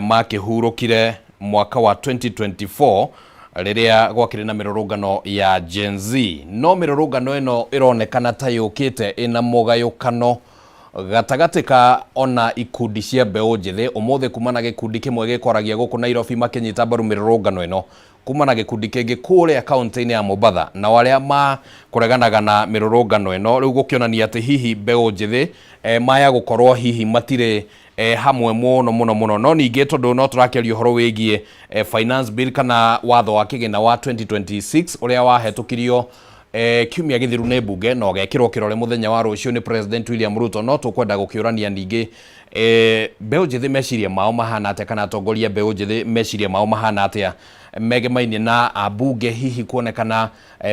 makĩhurũkire mwaka wa 2024 rĩrĩa gwakĩrĩ na mĩrũrũngano ya Gen Z. No mĩrũrũngano ĩno ĩronekana ta yũkĩte ĩna mũgayũkano gatagatĩ ka ona ikundi cia mbeũ njĩthĩ. Ũmũthĩ kuma na gĩkundi kĩmwe gĩkwaragia gũkũ Nairobi makĩnyita mbaru mĩrũrũngano ĩno, kuma na gĩkundi kĩngĩ kũrĩa kaunti-inĩ ya Mombatha, nao arĩa makũreganaga na mĩrũrũngano ĩno. Rĩu gũkĩonania atĩ hihi mbeũ njĩthĩ maya gũkorwo hihi matirĩ hamwe mũno mũno mũno. No ningĩ tondũ no tũrakĩaria ũhoro wĩgiĩ finance bill kana watho wa kĩgĩna wa 2026 ũrĩa wahetũkirio kiumia gĩthiru nĩ mbunge na ũgekĩrwo kĩrore mũthenya wa rũciũ nĩ President William Ruto, no tũkwenda gũkĩũrania ningĩ mbeũ njĩthĩ meciria mao mahana atĩa, kana atongoria mbeũ njĩthĩ meciria mao mahana atĩa megemainie na ambunge hihi kuonekana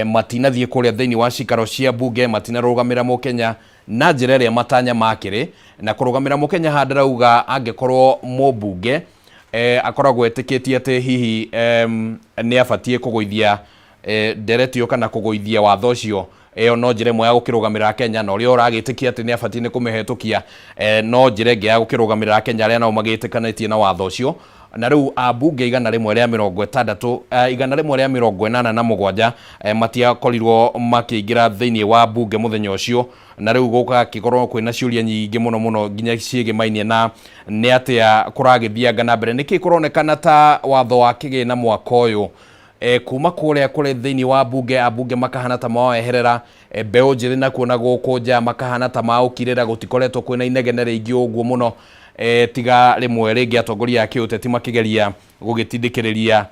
matinathiĩ kũrĩa thĩinĩ wa cikaro cia mbunge, matinarũgamĩra mũkenya na njĩra ĩrĩa matanya makĩrĩ na kũrũgamĩra mũkenya. Haha ndĩrauga angĩkorwo mũmbunge akoragwo etĩkĩtie atĩ hihi nĩ abatiĩ kũgũithia ndereti ĩyo kana kũgũithia watho ũcio, ĩyo no njĩra ĩmwe ya gũkĩrũgamĩrĩra Kenya, na ũrĩa ũragĩtĩkia atĩ nĩ abatiĩ nĩ kũmĩhetũkia no njĩra ĩngĩ ya gũkĩrũgamĩrĩra Kenya arĩa nao magĩtĩkanĩtie na watho ũcio. Na rĩu ambunge 160, 187 matiakorirwo makĩingĩra thĩinĩ wa mbunge mũthenya ũcio, na rĩu gũgakĩkorwo kwĩna ciũria nyingĩ mũno mũno nginya ciĩgĩmainie na nĩ atĩa kũragĩthianga na mbere, nĩkĩ kũronekana ta watho wa kĩgĩna mwaka ũyũ eh, kuma kũrĩa kũrĩ thĩinĩ wa mbunge ambunge makahana ta maweherera eh, mbeũ njĩthĩ nakuo na gũkũ nja makahana ta maũkirĩra gũtikoretwo kwĩna inegene rĩingĩ ũguo mũno eh, tiga rĩmwe rĩngĩ atongoria a kĩũteti makĩgeria gũgĩtindĩkĩrĩria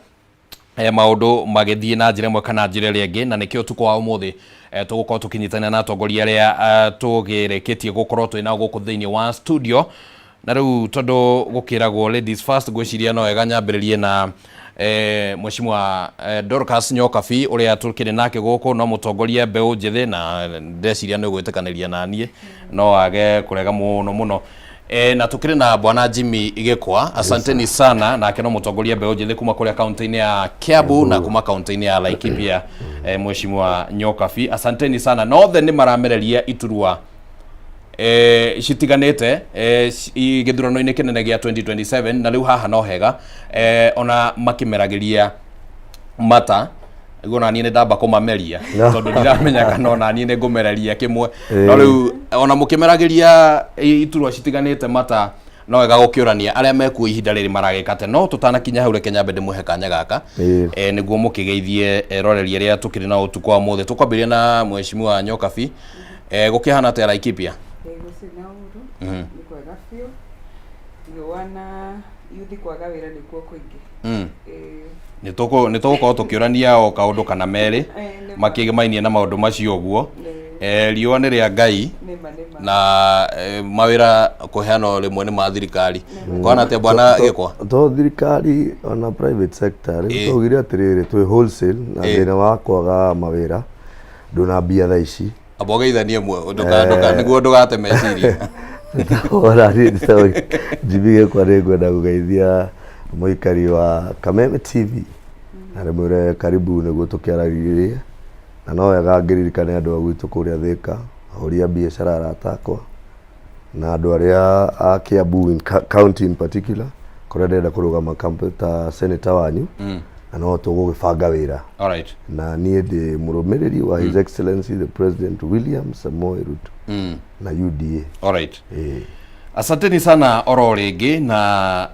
eh, maũndũ magĩthiĩ na njĩra ĩmwe kana njĩra ĩrĩa ĩngĩ na nĩkĩo ũtukũ wa ũmũthĩ eh, tũgũkorwo tũkĩnyitanĩra na atongoria arĩa eh, tũgĩrĩkĩtie gũkorwo twĩ nao gũkũ thĩinĩ wa studio na rĩu tondũ gũkĩragwo ladies first ngwĩciria no wega nyambĩrĩrie na eh, mheshimiwa eh, Dorcas Nyokabi ũrĩa tũkĩrĩ nake gũkũ no mũtongoria mbeũ njĩthĩ na ndeciria nĩ ũgwĩtĩkanĩria na niĩ no age kũrega mũno mũno E, na tukiri na bwana Jimmy Gĩkwa asanteni sana nake no mũtongoria mbeũ njĩthĩ kuma kũrĩa kaunti-inĩ ya Kiambu na kuma kaunti-inĩ ya Laikipia e, mheshimiwa Nyokabi asanteni sana na othe nĩ maramereria iturwa e, citiganĩte e, gĩthurano-inĩ kĩnene gĩa 2027 na rĩu haha no hega e, ona makĩmeragĩria mata guo ona niĩ nĩ ndamba kũmameria No. tondũ ndiramenya kana ona niĩ nĩ ngũmereria kĩmwe Ĩĩ. no rĩu ona mũkĩmeragĩria iturwa citiganĩte mata no wega gũkĩũrania arĩa mekuo ihinda rĩrĩ maragĩka atĩa no tũtanakinya hau reke nyambe ndĩmũhe kanya gaka Ĩĩ. eh, nĩguo mũkĩgeithie eroreri arĩa tũkĩrĩ na ũtukũ wa ũmũthĩ tũkwambĩrĩria na mheshimiwa Nyokabi eh, gũkĩhana atĩa Laikipia Gũtirĩ na ũru, nĩ kwega biũ. Riũa na yuthi kwaga wĩra nĩkuo kũingĩ. Ĩĩ. Nĩ tũgũkorwo tũkĩũrania o kaũndũ kana merĩ Nĩ ma. makĩgĩmainie na maũndũ macio ũguo Eh, riũa nĩ rĩa Ngai Nĩ ma, nĩ ma. na eh, mawĩra kũheanwo rĩmwe nĩ ma thirikari kwana atĩa bwana Gĩkwa To thirikari ona private sector rĩu Ĩĩ. twaugire atĩrĩrĩ twĩ wholesale na Ĩĩ. thĩna wa kwaga mawĩra ndũna mbia thaa ici amba ũgeithanie nĩguo ndũgate meciria Ona niĩ ndĩtagwo Jimmy Gĩkwa nĩ ngwenda kũgeithia mũikari wa Kameme TV na ndĩmwĩre karibu nĩguo tũkĩaragĩrĩrie na no wega ngĩririkane andũ a gwitũ kũrĩa Thĩka ahũri a biacara arata akwa na andũ arĩa a Kiambu in county in particular kũrĩa ndĩrenda kũrũgama ta senator wanyu na no tũgũgĩbanga wĩra Alright. na niĩ ndĩ mũrũmĩrĩri wa His Excellency the President William Samoei Ruto na UDA. Alright. Asanteni sana oro rĩngĩ na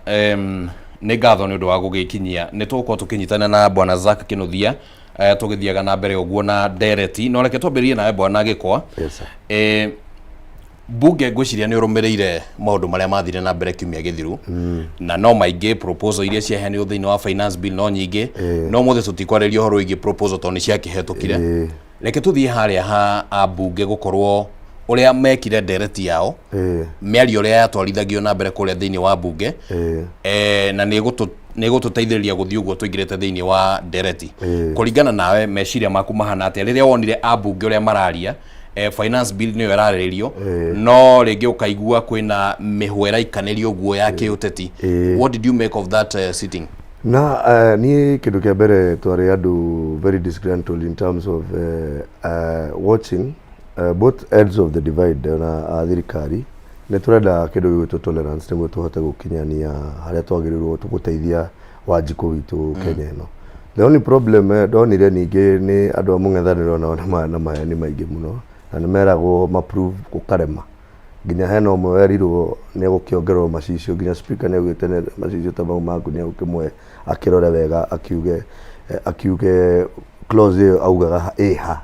nĩ ngatho nĩ ũndũ wa gũgĩkinyia nĩ tũgũkorwo tũkĩnyitana na bwana Zack Kĩnuthia eh, tũgĩthiaga na mbere ũguo na ndereti no reke twambĩrĩrie nawe bwana Gĩkwa Yes, sir. eh, mbunge ngwĩciria nĩ ũrũmĩrĩire maũndũ marĩa mathire na mbere kiumia gĩthiru na no maingĩ proposal iria ciaheanirwo thĩinĩ wa finance bill no nyingĩ no mũthĩ tũtikwarĩria ũhoro wĩgiĩ proposal tondũ nĩ ciakĩhetũkire reke tũthiĩ harĩa ha ambunge gũkorwo ũrĩa mekire ndereti yao mĩario ũrĩa yatwarithagio na mbere kũrĩa thĩinĩ wa mbunge eh, na nĩ ĩgũtũteithĩrĩria gũthiĩ ũguo tũingĩrĩte thĩinĩ wa ndereti kũringana nawe meciria maku mahana atĩa rĩrĩa wonire ambunge ũrĩa mararia eh, finance bill nĩyo ĩrarĩrĩrio no rĩngĩ ũkaigua kwĩna mĩhwa ĩraikanĩrio ũguo ya kĩũteti what did you make of that sitting Na niĩ kĩndũ kĩa mbere twarĩ andũ very disgruntled in terms of watching both ends of the divide ona a thirikari nĩ tũrenda kĩndũ gĩgwĩtwo tolerance nĩguo tũhote gũkinyania harĩa twagĩrĩirwo gũteithia Wanjikũ witũ Kenya ĩno. The only problem ndonire ningĩ nĩ andũ a mũng'ethanĩro nao nĩ na maheni maingĩ mũno na nĩ meragwo ma prove gũkarema nginya hena ũmwe werirwo nĩ egũkĩongererwo macicio nginya speaker nĩ augĩte macicio ta mau maku nĩ egũkĩmũhe akĩrore wega akiuge akiuge clause ĩyo augaga ĩha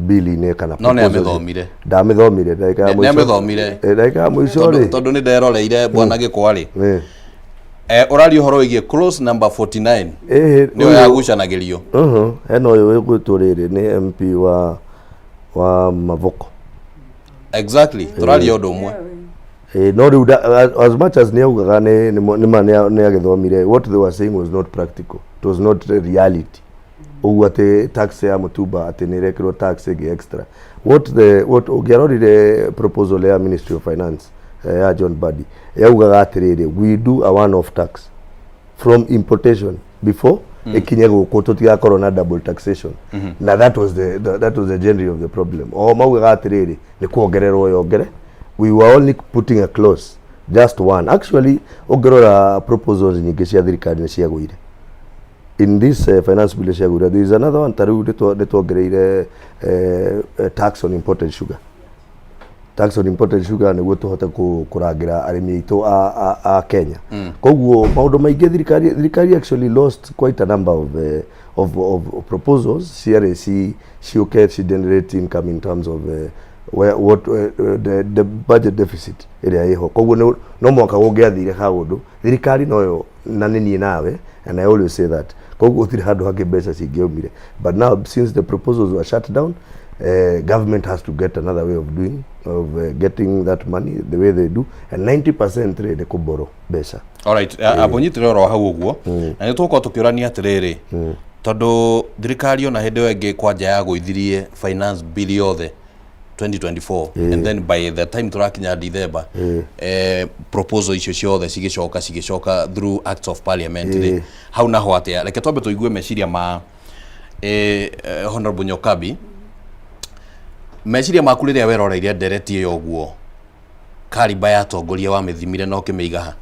bill-inĩ kana No nĩ proposal. amĩthomire. Ndamĩthomire ndagĩka ya Nĩ mũico amĩthomire. Ndagĩka ya mũico Tondũ rĩ tondũ nĩ nderoreire bwana Gĩkwa rĩ Eh. Ũraria ũhoro wĩgiĩ clause number 49 Ĩhĩ, nĩyo ũyũ- yagucanagĩrio Hena ũyũ wĩgwĩtwo rĩrĩ nĩ MP wa Mavoko. Exactly, tũraria ũndũ ũmwe. No rĩu as much as nĩ augaga nĩ nĩ ma nĩ agĩthomire what they were saying was not practical it was not reality ũguo atĩ tax ya mũtumba atĩ nĩ ĩrekĩrwo tax ĩngĩ extra what the what ũngĩarorire proposal ya Ministry of Finance ya John Mbadi yaugaga atĩrĩrĩ we do a one off tax from importation before ĩkinye gũkũ tũtigakorwo na double taxation na that was the that was the genre of the problem o maugaga atĩrĩrĩ nĩ kuongererwo yongere we were only putting a clause just one actually ũngĩrora proposals nyingĩ cia thirikari nĩ ciagũire in this finance bill ciagũire there is another one ta rĩu nĩ tuongereire tax on imported sugar. Tax on imported sugar nĩguo tũhote kũrangĩra arĩmi aitũ a Kenya. Koguo maũndũ maingĩ thirikari actually lost quite a number of proposals ciarĩ ciũke ci generate income in terms of where, what the budget deficit ĩrĩa ĩho. Koguo no mwaka gũngĩathire kaũndũ thirikari noyo na nĩ niĩ nawe, and I always say that, koguo gũtirĩ handũ hangĩ mbeca cingĩaumire. But now, since the proposals were shut down, government has to get another way of doing of getting that money the way they do, and 90% rĩ nĩ kũborrow mbeca. Alright, amba ũnyitĩre oro hau ũguo, na nĩ tũgũkorwo tũkĩũrania atĩrĩrĩ, tondũ thirikari ona hĩndĩ ĩyo ĩngĩ kwanja yagũithirie finance bill yothe 2024, and then by the time tũrakinya December, proposal icio ciothe cigĩcoka through acts of parliament rĩ, hau naho atĩa? Reke twambe tũigue meciria ma Honorable Nyokabi. Meciria maku rĩrĩa weroreire ndereti ĩyo ũguo, kariba ya atongoria wamĩthimire na ũkĩmĩiga ha?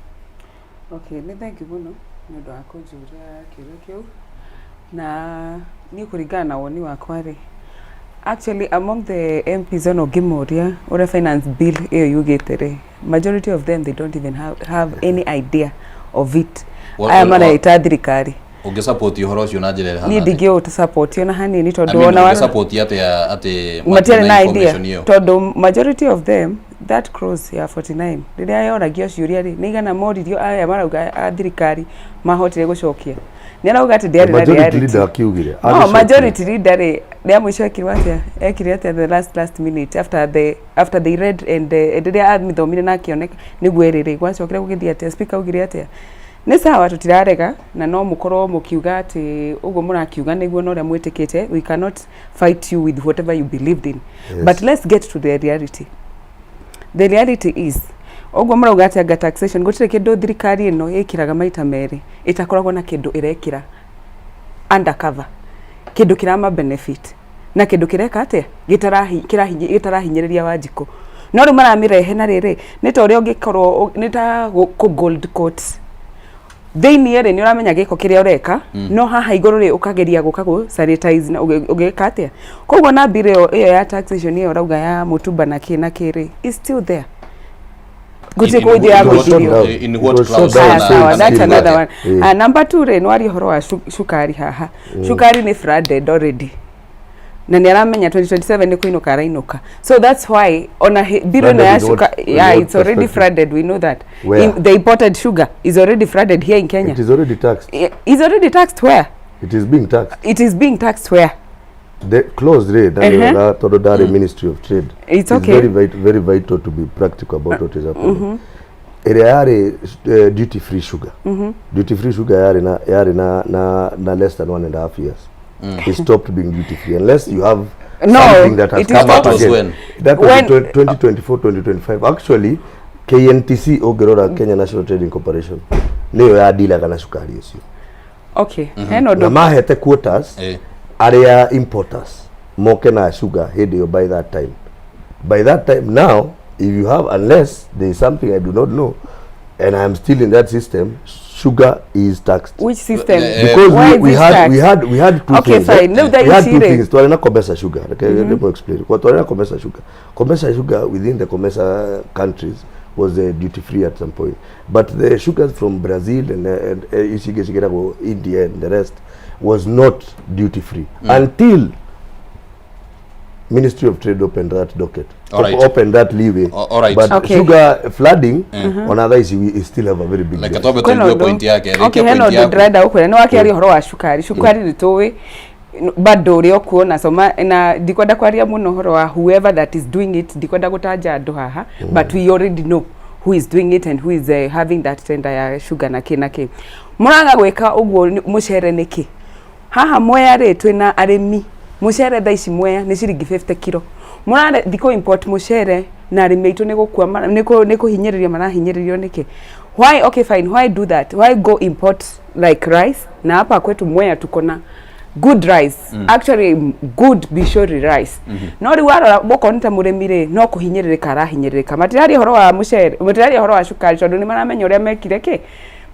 Okay, nĩ thank you mũno nĩ ũndũ wa kũnjũria kĩũria kĩu. Na niĩ kũringana na woni wakwa rĩ, actually among the MPs, ona ũngĩmoria ũrĩa finance bill ĩyo yugĩte rĩ, majority of them, they don't even have any idea of it. Aya maraita thirikari. Ũngĩsupport ũhoro ũcio na njĩra ĩhana Niĩ atĩa? Ndingĩũta support ona hanini I tondũ mean, ona ũngĩsupport atĩa atĩ matiarĩ na idea information ĩyo? Tondũ majority of them, that clause ya 49 rĩrĩa yoragio ciũria rĩ, nĩ igana moririo, aya marauga a thirikari mahotire gũcokia, nĩ arauga atĩ ndĩarĩ na Majority reality. leader akiugire. No. Agĩcokia. Majority leader rĩ, rĩa mũico ekirwo atĩa, ekire atĩa the last minute after they read and rĩrĩa amĩthomire na akĩoneka nĩguo ĩrĩ rĩ, gwacokire gũgĩthiĩ atĩa? Speaker augire atĩa? Nĩ sawa, tũtirarega na no mũkorwo mũkiuga atĩ ũguo mũrakiuga nĩguo na ũrĩa mwĩtĩkĩte. We cannot fight you with whatever you believed in. But let's get to the reality. The reality is, ũguo mũrauga atĩ anga taxation, gũtirĩ kĩndũ thirikari ĩno ĩkĩraga maita merĩ ĩtakoragwo na kĩndũ ĩrekĩra undercover, kĩndũ kĩrama benefit na kĩndũ kĩreka atĩa gĩtarahinyĩrĩria Wanjikũ. No rĩu maramĩrehe na rĩrĩ nĩ ta ũrĩa ũngĩkorwo nĩ ta kũ gold coat thĩiniĩ rĩ, nĩ ũramenya gĩko kĩrĩa ũreka. No haha igũrũ rĩ, ũkageria gũka gũ sanitize na ũgĩka atĩa. Koguo na bill ĩyo ya taxation ĩyo ũrauga ya mũtumba na kĩ na kĩ rĩ, is still there, gũtirĩ kũngĩ ya gũithirio. In what clause? Aya, sawa, that's another one. Number two rĩ, nĩ waria ũhoro wa cukari haha. Cukari nĩ flooded already na nĩ aramenya 2027 nĩ kũinũka arainũka, so that's why ona bill ĩno ya Flooded in sugar in yeah, what it's already perspective? flooded, we know that. Where? The imported sugar is already flooded here in Kenya. It is already taxed. Is already taxed where? It is being taxed. It is being taxed where? The clause rĩ ndarĩ tondũ ndarĩ Ministry of Trade. It's okay. Very vital, very vital to be practical about what is happening. Ĩrĩa yarĩ duty free sugar, duty free sugar yarĩ na less than 1.5 years. It stopped being duty free unless you have No, something that has it is come up not- again. When? That was When- in 2024, 2025 actually. KNTC, ũngĩrora Kenya National Trading Corporation, nĩyo yandilaga na cukari ũcio. Okay, hena Na ũndũ. Mahete quotas arĩa importers moke na sugar hĩndĩ ĩyo. By that time now, if you have, unless there is something I do not know and I am still in that system, sugar is taxed. Which system? Because Why we, is we it had taxed? we had two Okay, things, fine. eh? No, that We had is two it. things. Twari na COMESA sugar. Okay, let me explain. Kwa twari na COMESA sugar, COMESA sugar within the COMESA countries was duty free at some point, but the sugars from Brazil and ici ingĩ cigĩragwo India and the rest was not duty free until Ministry of Trade opened that docket, opened that leeway. All right. But sugar flooding on other issue, we still have a very big Reke deficit. twambe Kwĩna tũigue ũndũ. point yake. Okay, Rĩkia hena point ũndũ yaku. ndĩrenda gũkwĩra. Nĩ wakĩaria ũhoro wa cukari. Cukari nĩ tũĩ bado ũrĩa ũkuona coma, na ndikwenda kwaria mũno ũhoro wa whoever that is doing it, ndikwenda gũtanja andũ haha, but we already know who is doing it and who is having that tender ya sugar na kĩ na kĩ. Mũraga gwĩka ũguo mũcere nĩkĩ? Haha Mwea rĩ, twĩna arĩmi mũcere thaa ici Mwea nĩ ciringi 50 kilo. Mũrathiĩ kũ import mũcere na arĩmi aitũ nĩ gũkua nĩ kũhinyĩrĩrio marahinyĩrĩrio nĩkĩ? Why? Okay, fine, why do that? Why go import like rice, na hapa kwetu Mwea tuko na good rice? Actually, good bishori rice. No rĩu warora okorwo nĩ ta mũrĩmi rĩ, no kũhinyĩrĩrĩka arahinyĩrĩrĩka. Matiraria ũhoro wa mũcere, matiraria ũhoro wa cukari tondũ nĩ maramenya ũrĩa mekire kĩ.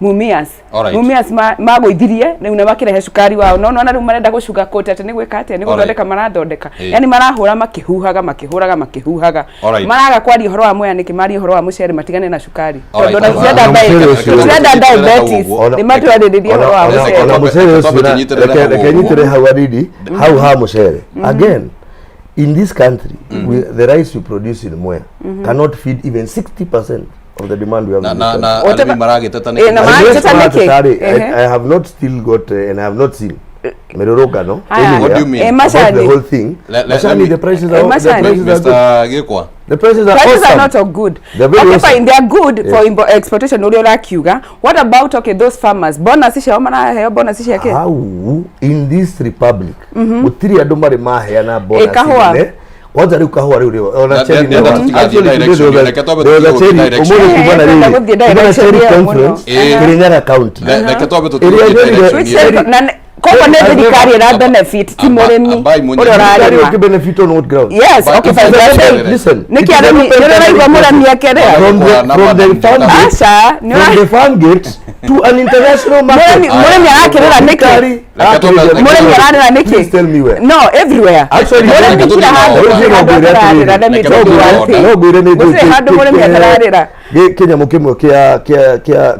Mumias. Alright. Mumias magũithirie rĩu na makĩrehe cukari wao no nona rĩu marenda gũcuga kũte atĩ nĩ gwĩka atĩa nĩ gũthondeka marathondeka. Yani marahũra makĩhuhaga makĩhũraga makĩhuhaga. Maraga kwaria ũhoro wa Mwea nĩkĩ marie ũhoro wa mũcere matigane na cukari. Tondũ ona tũtirenda Ona mũcere ũcio- tũtirenda diabetes nĩ matwarĩrĩrie ũhoro wa mũcere. Ona mũcere ũcio reke nyitĩre hau hanini hau ha mũcere. Again, in this country, the rice we produce in Mwea cannot feed even 60% of the demand we have in this Na country. arĩmi maragĩteta Eh, na nĩkĩ? maragĩteta Arĩmi nĩkĩ? marateta-rĩ, Ehe. I have not still got and I have not seen mĩrũrũngano Haya. anywhere What do you mean? Eh, about the Machani. whole thing. Let Machani, me- the prices Eh, are the Machani. prices are good. Mr. Gĩkwa. The prices are Prices are awesome. not so good. They're very Okay, awesome. fine, they are good for Yeah. exportation ũrĩa ũrakiuga. What about okay those farmers? Bonus ciao maraheo bonus ciake? How in this republic gũtirĩ andũ marĩ maheana bonus kahũa. nene. Kwanza rĩu kahũa rĩu rĩo ona cherry Ndĩrenda nĩ wa- tũtigathiĩ actually today direction there was ĩyo, reke twambe there was a tũthiĩ cherry direction. ũmũthĩ Eh, kumana ndĩrenda rĩrĩ gũthiĩ kumana direction cherry ĩyo mũno. conference Eh. Kirinyaga county Reke twambe tũthiĩ Ĩrĩa nyonire- direction Which ĩyo. cherry- na koguo nĩ thirikari ĩra benefit ti mũrĩmi ambai mũnyite. ũrĩa Thirikari ũrarĩma. ũkĩ benefit on what ground? Yes, okay, fine. Listen, listen. Nĩkĩ It is arĩmi an open nĩ ũraigua mũrĩmi akerĩa? From the farm gate Aca, nĩ from the farm gate to an international market. Mũrĩmi mũrĩmi arakĩrĩra nĩkĩ? Thirikari Reke twambe- arakĩrĩria Mũrĩmi ararĩra nĩkĩ? Please tell me where. No, everywhere. Actually, Mũrĩmi reke kila tũthiĩ handũ na gũtirĩ handũ order. atararĩra, let me Reke tell you tũthiĩ na one order. thing. No ngwĩre nĩ Gũtirĩ handũ mũrĩmi atararĩra. Kĩnyamũ kĩmwe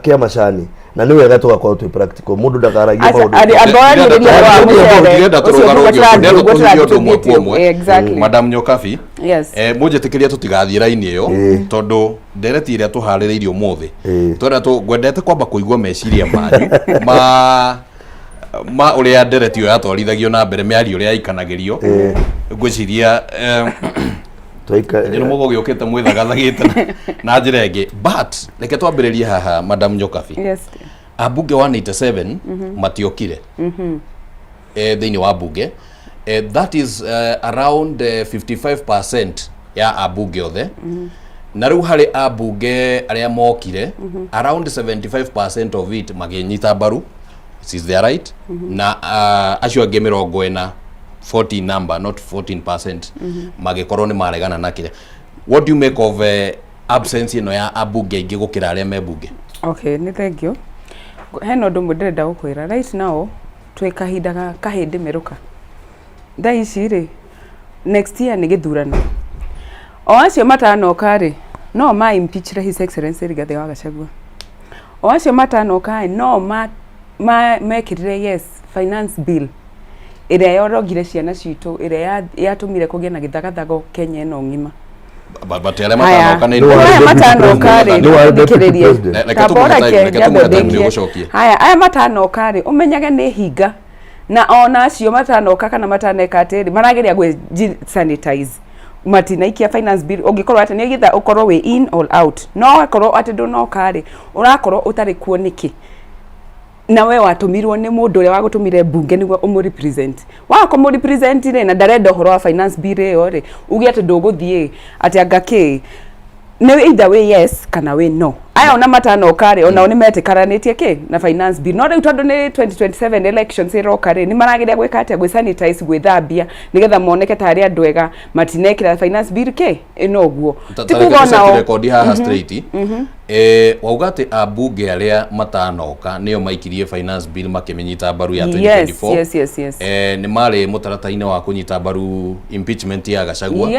kĩa macani na nĩ wega tũgakorwo twĩ practical mũndũ ndakaragie Aca, maũndũ arĩ- amba warĩrĩria ũhoro wa mũcere. Ndĩrenda Ũcio tũrũga nĩguo rũngĩ, ndĩrenda tũrathiĩ, ũguo tũthiĩ ũndũ ũmwe kwa tũrathiĩ. ũmwe. Exactly. Madam Nyokabi, Yes. mũnjĩtĩkĩrie tũtigathiĩ raini ĩyo tondũ ndereti ĩrĩa tũharĩrĩirie ũmũthĩ twenda ngwendete kwamba kũigua meciria manyu ma ũrĩa ndereti ĩyo yatwarithagio na mbere mĩario ũrĩa yaikanagĩrio ngwĩciria nĩ mũgo gĩũkĩte mwĩthagathagĩte na njĩra ĩngĩ, but reke twambĩrĩrie haha. Madam Nyokabi, Yes. ambunge 187 matiokire thĩinĩ wa bunge, that is around 55% ya ambunge othe. Na rĩu harĩ ambunge arĩa mokire, around 75% of it makĩnyita mbaru, it is their right, na acio angĩ 40, 40 number, not 14%, magĩkorwo nĩ maregana na kĩrĩa. What do you make of absence ĩno ya ambunge aingĩ gũkĩra arĩa me bunge? Okay, nĩ thank you. Hena ũndũ ũmwe ndĩrenda gũkwĩra. Right now twĩ kahinda ga kahĩndĩ merũka. Thaa ici rĩ, next year nĩ gĩthurano. O acio matanoka rĩ, no ma impeach His Excellency Rigathĩ wa Gachagua. O acio matanoka rĩ, no ma mekĩrire yes finance bill ĩrĩa yorogire ciana citũ, ĩrĩa yatũmire kũgĩe na gĩthagathago Kenya ĩno ng'ima. But arĩa Haya. matanoka nĩ Aya matanoka rĩ, Nĩ warĩ deputy thikĩrĩrie. president. Reke Tamba tũmũhe time, ũreke reke nyambe tũmũhe time ndĩkie. nĩũgũcokia. Haya, aya matanoka rĩ, ũmenyage nĩ hinga na ona acio matanoka kana mataneka atĩrĩ marageria gwĩ sanitize matinaikia finance bill. Ũngĩkorwo atĩ nĩ either ũkorwo wĩ in or out, no akorwo atĩ ndũnoka rĩ, ũrakorwo ũtarĩ kuo nĩkĩ? Na we watũmirwo nĩ mũndũ ũrĩa wagũtũmire mbunge nĩguo ũmũ represent, waga kũmũ represent rĩ, na ndarenda ũhoro wa finance bill ĩyo rĩ, uge atĩ ndũgũthiĩ atĩ anga kĩ nĩ either wĩ yes kana wĩ no. Aya ona matanoka rĩ, onao nĩ metĩkaranĩtie kĩ na finance bill, no rĩu tondũ nĩ 2027 elections ĩroka rĩ, nĩ marageria gwĩka atĩa? Gwĩ sanitize, gwĩthambia nĩgetha moneke tarĩ andũ ega matinekĩra finance bill kĩ ĩno ũguo. Ti kuga onao Rekondi haha straight. Wauga atĩ ambunge arĩa matanoka nĩo maikirie finance bill makĩmĩnyita mbaru ya 2024. Yes. Nĩ marĩ mũtaratara-inĩ wa kũnyita mbaru impeachment ya Gachagua.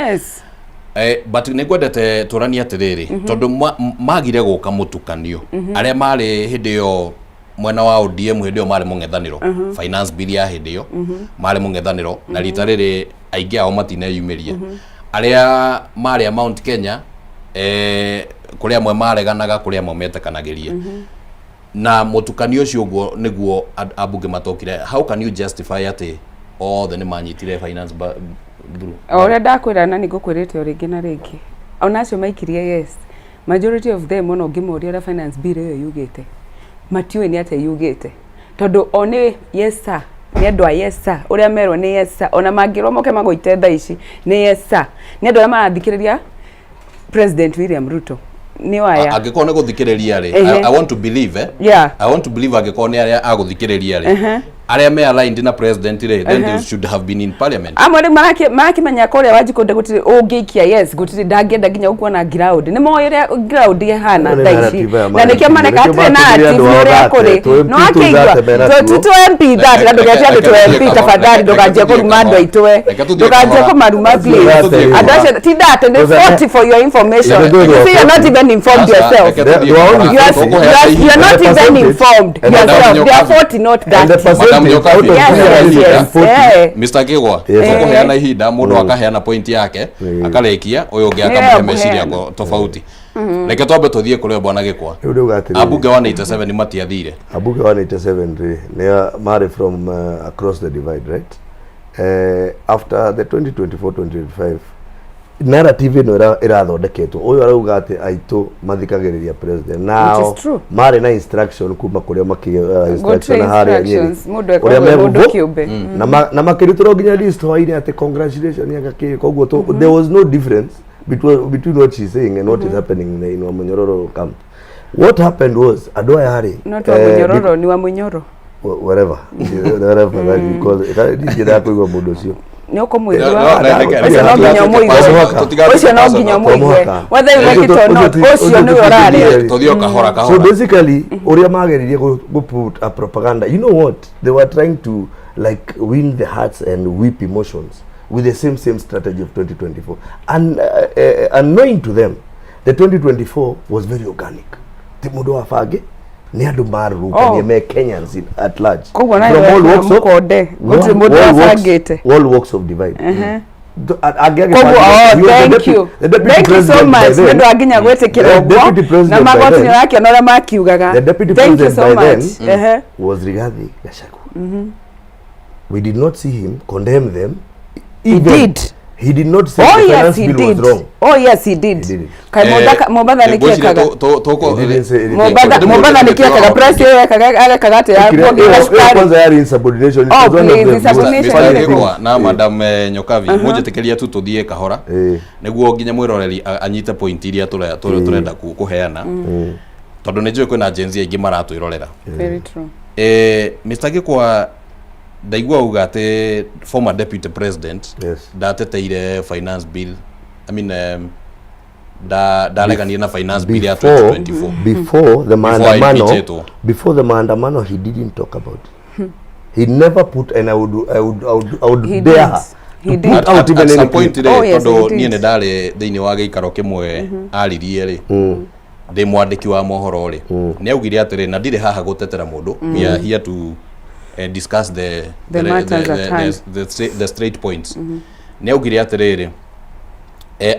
But nĩ ngwendete tũranie atĩrĩrĩ, tondũ magire gũka mũtukanio arĩa marĩ hĩndĩ ĩyo mwena wa ODM, hĩndĩ ĩyo marĩ mũng'ethanĩro, finance bill ya hĩndĩ ĩyo marĩ mũng'ethanĩro, na rita rĩrĩ aingĩ ao matineyumĩria. Arĩa marĩ a Mount Kenya, kũrĩ amwe mareganaga, kũrĩ amwe metĩkanagĩria na mũtukanio ũcio. Ũguo nĩguo ambunge matokire. How can you justify atĩ othe nĩ manyitire finance through? O ũrĩa ndakwĩra na nĩ ngũkwĩrĩte o rĩngĩ na rĩngĩ, ona acio maikirie yes, majority of them, ona ũngĩmoria ũrĩa finance bill ĩyo yugĩte, matiũĩ nĩ atĩa yugĩte, tondũ o nĩ yes sir, nĩ andũ a yes sir, ũrĩa merwo nĩ yes sir. Ona mangĩrwo moke magũite thaa ici, nĩ yes sir. Nĩ andũ arĩa marathikĩrĩria President William Ruto nĩ aya. Angĩkorwo nĩ gũthikĩrĩria rĩ, I want to believe, I want to believe angĩkorwo nĩ arĩa agũthikĩrĩria rĩ, Arĩa me aligned na president rĩ, then they Ehe. should have been in parliament. Amwe rĩu marakĩmenya kũrĩa Wanjikũ gũtirĩ ũngĩikia yes, gũtirĩ ndangĩenda nginya gũkuona ground. Nĩ moĩ ũrĩa ground ĩhana Ĩyo nĩ thaa ici. narrative aya Na nĩkĩo mareka marekire. hatirĩ Nĩkĩo matũmire narrative andũ nĩ ao ũrĩa thate, kũrĩ. tũ MP Nĩ wakĩigua? tũ thate mena Tũ tuo. tũ MP thate na ndũgetie andũ tũ MP tafadhali ndũkanjie kũruma andũ aitũ we. Reke tũthiĩ Ndũkanjie kahora. kũmaruma please. Reke tũthiĩ Andũ kahora. acio ti thate nĩ Reke- 40 for your information. Reke tũthiĩ You see you're not kahora. even informed Aca, yourself. reke They- tũthiĩ they are kahora. only You are, Tũkũheana you are, you are ihinda. not And the even percentage- informed and the yourself. They are percentage- 40, not And the 30. percentage Madam out of Nyokabi, Yes, yes, yes. 340 Eh. Mr. Kigwa, Yes. tũkũheana ihinda mũndũ akaheana point yake akarĩkia ũyũ ũngĩ akamũhe Nĩyo meciria ngũheana. tofauti. Reke twambe tũthiĩ kũrĩ bwana Gĩkwa. Rĩu ndauga atĩrĩrĩ. Ambunge 187 matiathire. Ambunge 187 rĩ nĩ marĩ from across the divide, right? After the 2024 2025 narrative ĩno ĩrathondeketwo, ũyũ arauga atĩ aitũ mathikagĩrĩria president nao Which is true. marĩ na instruction kuma kũrĩa instruction Gũtirĩ harĩa Nyĩrĩ instructions, mũndũ ũrĩa ekoragwo e mũndũ megũvo kĩũmbe. Na makĩrutĩrwo nginya list hwainĩ atĩ congratulations anga kĩ koguo there was no difference between what she's saying and what is happening in Wamunyororo camp. What happened was andũ aya rĩ Not wa Mũnyororo, ni wa Mũnyoro. Whatever that you call it, ndingĩenda kũigua mũndũ ũcio. Nĩ ũkũmũigua. No, no, Ũcio no nginya ũmũigue. Ũcio no nginya ũmũigue. Whether you like it or not, ũcio nĩwe ũrarĩa. Tũthiĩ o kahora So kahora. basically ũrĩa mageririe gu put a propaganda, you know what they were trying to, like, win the hearts and whip emotions with the same strategy of 2024, and unknowing to them, the 2024 was very organic. Ti mũndũ wa bange, nĩ andũ marũrũnganie Oh. me Kenyans at large Koguo nawe from all wekĩra walks of mũkonde. Gũtirĩ mũndũ wabangĩte. all walks of divide. Koguo, oh, He was the thank you. the deputy Thank you so president by much. Nĩ then. ũndũ wa nginya gwĩtĩkĩra The ũguo. deputy Na president by magoti then- nĩ ũrakĩona ũrĩa makiugaga. The deputy Thank you president so by then much. Ehe. was Rigathi Gachagua. We did not see him condemn them. He Even- did. He did not say Oh the yes, finance he bill did. was wrong. Oh yes, he did. He didn't. Kaĩ Mombatha nĩ Ngwĩciria kĩekaga? He didn't say anything. Mombatha Mombatha nĩ kĩekaga? Press ĩyo ekaga arekaga atĩa ya Ĩkire- kuongerera ĩyo cukari? kwanza yarĩ insubordination. It Oh, was one of please, the most insubordination Mr. funny ĩrĩkũ? Gĩkwa things. na Madam Nyokabi, mũnjĩtĩkĩrie tu tũthiĩ kahora nĩguo nginya mwĩroreri anyite point iria tũrenda kũheana, tondũ nĩ njũĩ kwĩna Gen Z aingĩ maratwĩrorera. Very true. Mr. Gĩkwa, ndaigua uga atĩ former deputy president ndateteire finance bill, I mean, ndareganire na finance bill ya 2024 Before the Before maandamano, impeachetwo. before the maandamano, he didn't talk about it. He never put, and I would He dare did. her He to did. put out At even some any point clip. rĩ, Oh, yes, tondũ he did. niĩ nĩ ndarĩ thĩinĩ wa gĩikaro kĩmwe aririe rĩ, ndĩ mwandĩki wa mohoro rĩ, nĩ augire atĩrĩ, na ndirĩ haha gũtetera mũndũ, we are here to discuss The matters at hand. the straight points. Nĩ augire atĩrĩrĩ,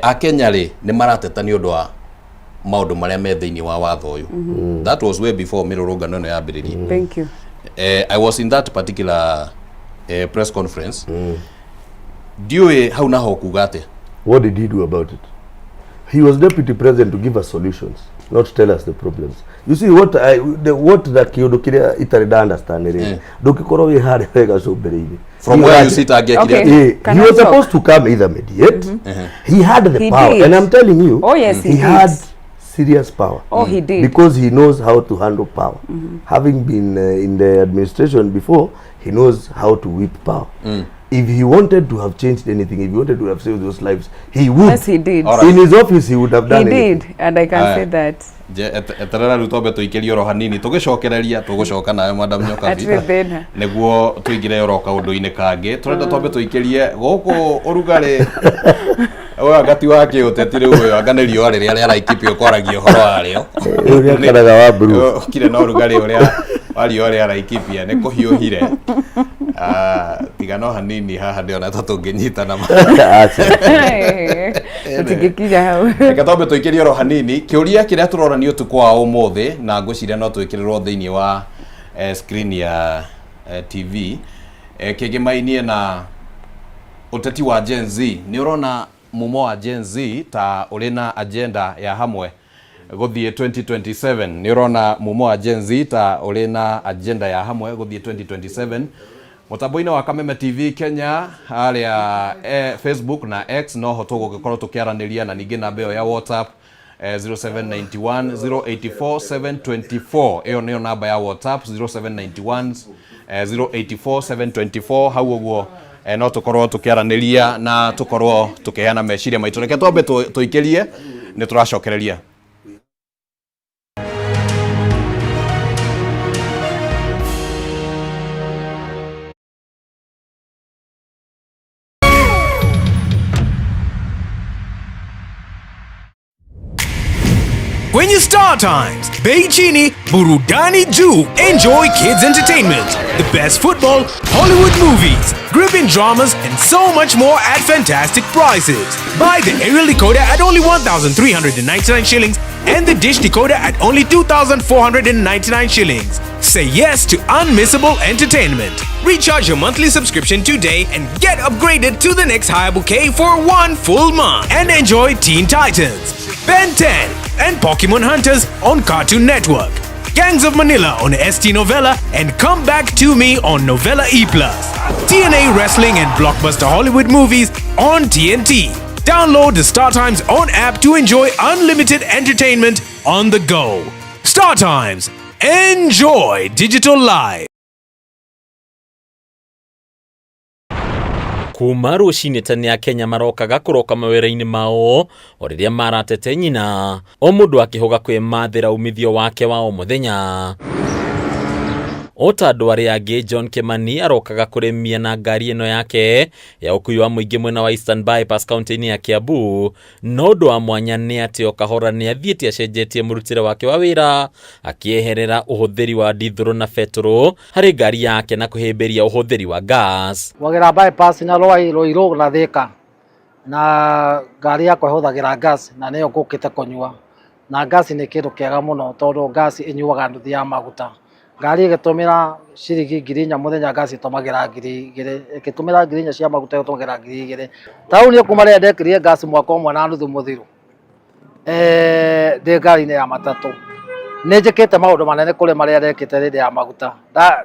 akenya rĩ, nĩ marateta nĩ ũndũ wa maũndũ marĩa me thĩinĩ wa watho ũyũ. That was way before mĩrũrũngano ĩno yambĩrĩrie. Thank you. I was in that particular press conference. Ndiũĩ hau naho kuga atĩa. What did he do about it? He was deputy president to give us solutions, not tell us the problems. You see what I the, what the kiundu kiria itari nda understand rĩ, ndũngĩkorwo wĩ harĩa wega cumbĩrĩ-inĩ. From He where you sit angĩekire Okay. atĩa? Eh, Can he I was talk? supposed to come either mediate. He had the He power, did. and I'm telling you, Oh, yes, he he did. had serious power. Oh, he did. Because he knows how to handle power. Having been in the administration before, he knows how to whip power. If he wanted to have changed anything, if he wanted to have saved those lives, he would. Yes, he did. All right. In his office, he would have He done anything. did, and I can Aya. say that. Eterera rĩu twambe tũikĩrie oro hanini, tũgĩcokereria tũgũcoka nawe Madam Nyokabi Hatirĩ thĩna. Nĩguo tũingĩre oro kaũndũ-inĩ kangĩ tũrenda twambe tũikĩrie gũkũ ũrugarĩ ũyũ anga ti wa kĩũteti rĩu, ũyũ anga nĩ riũa rĩrĩa rĩa Laikipia ũkwaragia ũhoro warĩo. Rĩu rĩakanaga wa blue. Ũkire na ũrugarĩ ũrĩa wa riũa rĩa Laikipia nĩ kũhiũhire. Ah, tiga no hanini haha ndĩona ta tũngĩnyitana. Tũtingĩkinya hau. Reke twambe tũikĩrie oro hanini kĩũria kĩrĩa tũrorania ũtukũ wa ũmũthĩ, na ngwĩciria no twĩkĩrĩrwo thĩinĩ wa screen ya TV, kĩgĩmainie na ũteti wa Gen Z. Nĩ ũrona mumo wa Gen Z ta ũrĩ na agenda ya hamwe gũthiĩ 2027? Nĩ ũrona mumo wa Gen Z ta ũrĩ na agenda ya hamwe gũthiĩ 2027? Mũtambo-inĩ wa Kameme TV Kenya harĩa Facebook na X noho tũgũgĩkorwo tũkĩaranĩria, na ningĩ namba ĩyo ya WhatsApp, 0791 084 724, ĩyo nĩyo namba ya WhatsApp, 0791 084 724 hau ũguo no tũkorwo tũkĩaranĩria na tũkorwo tũkĩheana meciria maitũ. Reke twambe tũikĩrie nĩ tũracokereria. Kwenye Star Times, bei chini, burudani juu. Enjoy kids entertainment, the best football, Hollywood movies, gripping dramas, and so much more at fantastic prices. Buy the aerial decoder at only 1,399 shillings and the dish decoder at only 2,499 shillings. Say yes to unmissable entertainment. Recharge your monthly subscription today and get upgraded to the next higher bouquet for one full month. And enjoy Teen Titans, Ben 10, and Pokemon Hunters on Cartoon Network, Gangs of Manila on ST Novella, and Come Back to Me on Novella E+. TNA Wrestling and Blockbuster Hollywood movies on TNT. Download the Star Times own app to enjoy unlimited entertainment on the go. Star Times. Enjoy digital life. Kuma rũcinĩ tene Akenya marokaga kũroka mawĩra-inĩ mao o rĩrĩa maratete nyina, o mũndũ akĩhũga kwĩmathĩra umithio wake wa o mũthenya. O ta andũ arĩa angĩ, John Kimani arokaga kũrĩmia na ngari ĩno yake ya ũkui wa mũingĩ mwena wa Eastern Bypass kaunti-inĩ ya Kiambu. No ũndũ wa mwanya nĩ atĩ o kahora nĩ athiĩte acenjetie mũrutĩre wake wa wĩra, akĩeherera ũhũthĩri wa ndithũrũ na betũrũ harĩ ngari yake na kũhĩmbĩria ũhũthĩri wa gas. Gwagĩra bypass na Rwai Ruiru na Thika na ngari yakwa ĩhũthagĩra gas na nĩyo ngũkĩte kũnyua, na gas nĩ kĩndũ kĩega mũno tondũ gas ĩnyuaga nuthu ya maguta. Ngari ĩgĩtũmĩra ciringi 4,000 mũthenya, gas ĩtũmagĩra 2,000, ĩgĩtũmĩra 4,000 cia maguta ĩtũmagĩra 2,000. Ta rĩu niĩ kuma rĩrĩa ndekĩrire gas mwaka ũmwe na nuthu mũthiru, ndĩ ngari-inĩ ya matatũ, nĩ njĩkĩte maũndũ manene kũrĩ marĩa ndekĩte hĩndĩ ya maguta.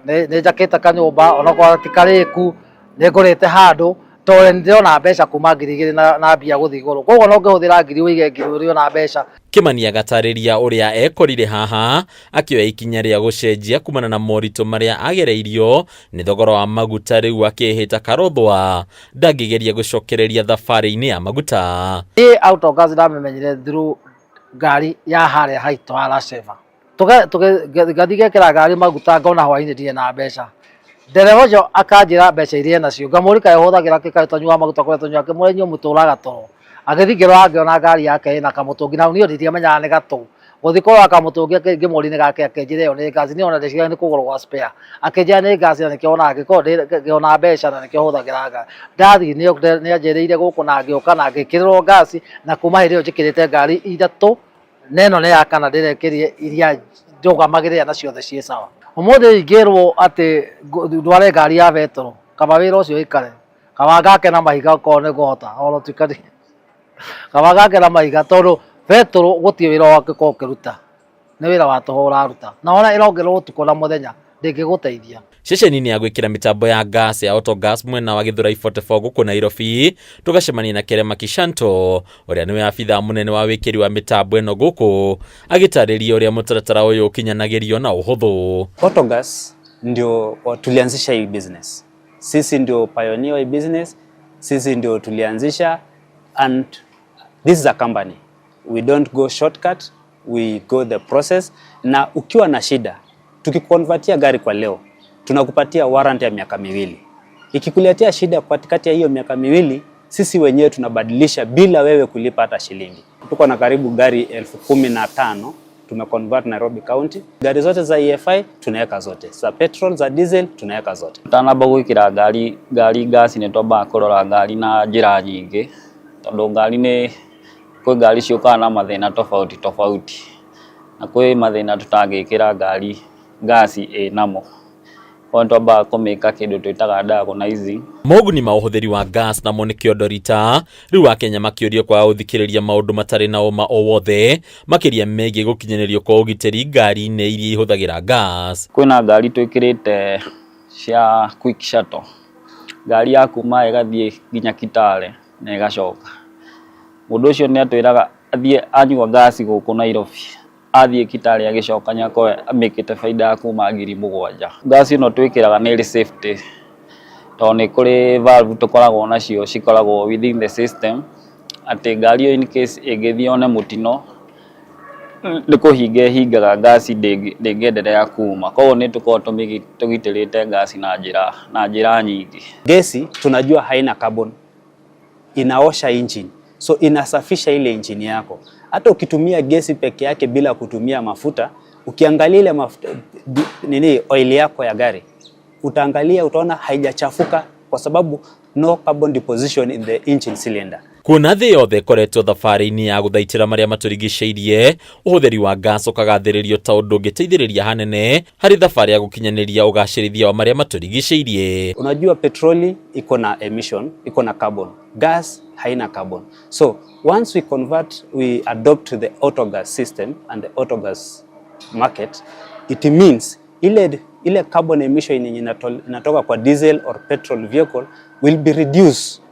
Nĩ njakĩte kanyũmba onokorwo ti karĩku, nĩ ngũrĩte handũ tondũ nĩ ndĩrona mbeca kuma 2,000 na mbia gũthiĩ igũrũ, koguo no ngĩhũthĩra 1,000 ũige 1,000 ũrĩona mbeca. Kimani agatarĩria ũrĩa ekorire haha akĩoya ikinya rĩa gũcenjia kumana na moritũ marĩa agereirio nĩ thogora wa maguta, rĩu akĩhĩta karothwa ndangĩgeria gũcokereria thabarĩ-inĩ ya maguta. Niĩ autogas ndamĩmenyire through ngari ya harĩa haitũ ha Lasheva. Ngathiĩ ngekĩra ngari maguta ngona hwainĩ ndirĩ na mbeca. Ndereba ũcio akanjĩra mbeca iria enacio, ngamũria kaĩ ũhũthagĩra kĩ, kaĩ ũtanyuaga maguta kũrĩa tũnyuaga, ngĩmũria inyuĩ mũtũraga toro. Agĩthiĩ ngĩrora ngĩona ngari yake ĩna kamũtũngi, na niĩ ndiamenyaga nĩ gatũ. Gũthiĩ kũrora kamũtũngi ngĩmũria nĩ gake, akĩnjĩra ĩyo nĩ ngaci, niĩ ona ndeciragia nĩ kũgũrũ gwa spare. Akĩnjĩra nĩ ngaci na nĩkĩo wonaga ngĩkorwo ngĩona mbeca na nĩkĩo hũthagĩra ngari. Ndathiĩ nĩ anjĩrĩire gũkũ na ngĩũka na ngĩkĩrĩrwo ngaci, na kuma hĩndĩ ĩyo njĩkĩrĩte ngari ithatũ, na ĩno nĩ ya kana ndĩrekĩrire iria ndũgamagĩrĩra na ciothe ciĩ sawa. Ũmũthĩ ingĩrwo atĩ ndware ngari ya betũrũ, kaba wĩra ũcio ũikare, kaba ngake na mahiga okorwo nĩ ngũhota, ona gũtuĩka kaba ngake na mahiga tondũ betũrũ gũtirĩ wĩra ũngĩkorwo ũkĩruta, nĩ wĩra wa tũhũ ũraruta, na ona ĩrongererwo ũtukũ na mũthenya ndĩngĩgũteithia. Ceceni-inĩ ya gwĩkĩra mĩtambo ya gas ya Autogas mwena wa Githurai 44 gũkũ Nairobi, tũgacemania na Kerema Kishanto ũrĩa nĩwe abithaa mũnene wa wĩkĩri wa mĩtambo ĩno gũkũ, agĩtarĩria ũrĩa mũtaratara ũyũ ũkinyanagĩrio na ũhũthũ. Autogas ndio tulianzisha hii business. Sisi ndio pioneer wa hii business, sisi ndio tulianzisha, and this is a company. We don't go shortcut, we go the process. Na ukiwa na shida, tukikonvertia gari kwa leo, tunakupatia warranty ya miaka 2. Ikikuletea shida katikati ya hiyo miaka 2, sisi wenyewe tunabadilisha bila wewe kulipa hata shilingi. Tuko na karibu gari 15,000 tumeconvert Nairobi County. Gari zote za EFI tunaweka zote, za petrol, za diesel tunaweka zote. Tanamba gwikira ngari gas nĩ twambaga kũrora ngari na njĩra nyingĩ, tondũ ngari nĩ kwĩ ngari ciũkaga na mathĩna tofauti tofauti, na kwĩ mathĩna tũtangĩkĩra ngari ngasi ĩnamo. Koguo nĩ twambaga kũmĩka kĩndũ twĩtaga diagnosing. Moguni ma ũhũthĩri wa gas namo nĩ kĩondo rita, rĩu Akenya makĩũrio kwaga gũthikĩrĩria maũndũ matarĩ na ũma o wothe, makĩria megiĩ gũkinyanĩrio kwa ũgitĩri ngari-inĩ iria ihũthagĩra gas. Kwĩna ngari twĩkĩrĩte cia quick shuttle, ngari ya kuma ĩgathiĩ nginya Kitale na ĩgacoka. Mũndũ ũcio nĩ atwĩraga athiĩ anyua gas gũkũ Nairobi, Athiĩ Kitale agĩcoka nĩakorwo amĩkĩte baida ya kuma 7,000. Gas ĩno twĩkĩraga nĩ ĩrĩ safety tondũ nĩ kũrĩ valve tũkoragwo nacio cikoragwo within the system atĩ ngari ĩyo in case ĩngĩthiĩ yone mũtino nĩ kũhinga ĩhingaga gas ndĩngĩenderea kuma. Koguo nĩ tũkoragwo tũgitĩrĩte gas na njĩra na njĩra nyingĩ. Gesi tunajua haina carbon, inaosha engine, so inasafisha ile engine yako. Hata ukitumia gesi peke yake bila kutumia mafuta, ukiangalia ile mafuta, nini oil yako ya gari, utaangalia utaona haijachafuka kwa sababu no carbon deposition in the engine cylinder. Kuona thĩ yothe ĩkoretwo thabarĩ-inĩ ya gũthaitĩra marĩa matũrigicĩirie, ũhũthĩri wa gas ũkagathĩrĩrio ta ũndũ ũngĩteithĩrĩria hanene harĩ thabarĩ ya gũkinyanĩria ũgacĩrithia wa marĩa matũrigicĩirie. Unajua petroli iko na emission, iko na carbon. Gas haina carbon. So once we convert, we adopt the autogas system and the autogas market, it means ile ile carbon emission yenye inatoka kwa diesel or petrol vehicle will be reduced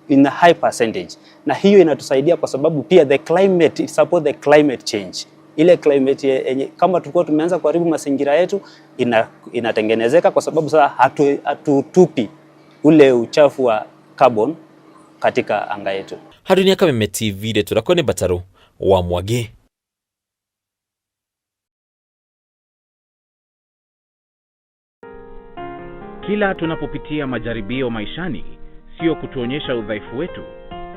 in a high percentage, na hiyo inatusaidia kwa sababu pia the climate, it support the climate change. Ile climate yenye kama tulikuwa tumeanza kuharibu mazingira yetu inatengenezeka kwa sababu sasa hatutupi ule uchafu wa carbon katika anga yetu. Haruni Kameme TV rĩtwa rĩakwa nĩ Mbatarũ wa Mwangi. Kila tunapopitia majaribio maishani, sio kutuonyesha udhaifu wetu,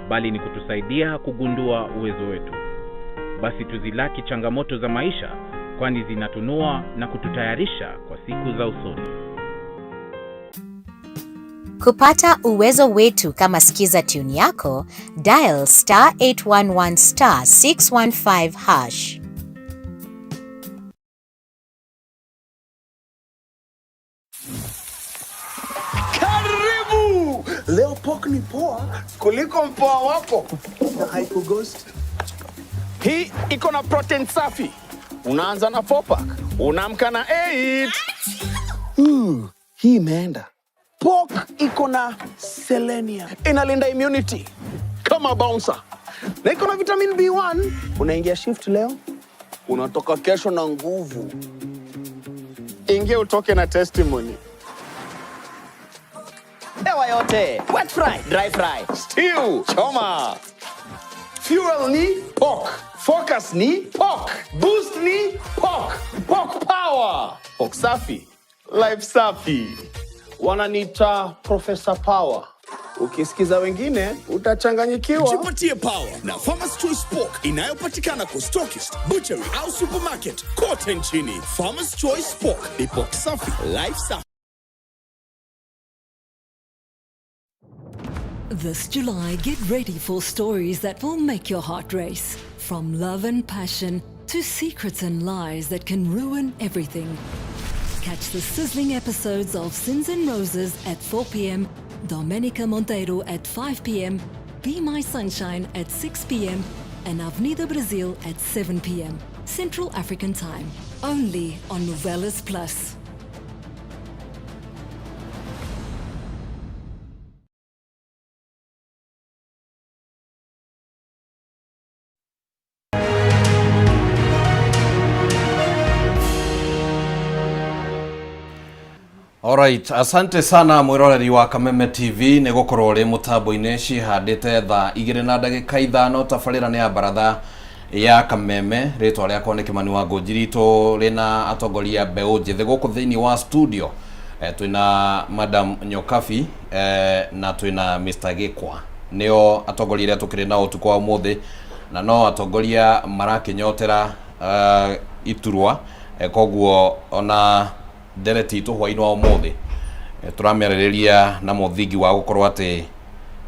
bali ni kutusaidia kugundua uwezo wetu. Basi tuzilaki changamoto za maisha, kwani zinatunua na kututayarisha kwa siku za usoni. Kupata uwezo wetu kama Skiza tune yako, dial star 811 star 615 hash. Karibu! Leo pork ni poa kuliko mpoa wako na haikughost. Hii iko na protein safi. Unaanza na 4 pack, unaamka na 8. Hii imeenda. Pork iko na selenium, inalinda immunity kama bouncer, na iko na vitamin B1. Unaingia shift leo, unatoka kesho na nguvu. Ingia utoke na testimony. Hewa yote, wet fry, dry fry, stew, choma. Fuel ni pork, focus ni pork, boost ni pork, pork power. Pork safi, life safi. Wananiita Professor Power. Ukisikiza wengine utachanganyikiwa. Jipatie power na Farmer's Choice Pork inayopatikana kwa stockist, butchery au supermarket kote nchini. Farmer's Choice Pork ni pork safi, life safi. This July, get ready for stories that will make your heart race. From love and passion to secrets and lies that can ruin everything. Catch the sizzling episodes of Sins and Roses at 4 p.m., Domenica Monteiro at 5 p.m., Be My Sunshine at 6 p.m., and Avenida Brasil at 7 p.m. Central African Time. Only on Novelas Plus. Alright, asante sana mwiroreri wa Kameme TV nĩ gũkorwo ũrĩ mũtambo-inĩ cihandĩte thaa 2 na ndagĩka 5. Tabarĩra nĩ ya baratha ya Kameme. Rĩtwa rĩakwa nĩ Kĩmani wa Ngũnjiri. Tũrĩ na atongoria mbeũ njĩthĩ gũkũ thĩinĩ wa studio. Twĩna Madam Nyokabi na twĩna Mr. Gĩkwa, nĩo atongoria arĩa tũkĩrĩ nao ũtukũ wa ũmũthĩ, na no atongoria marakĩnyotera iturwa. Koguo ona ndereti itũ hwainĩ wa ũmũthĩ tũramĩarĩrĩria na mũthingi wa gũkorwo atĩ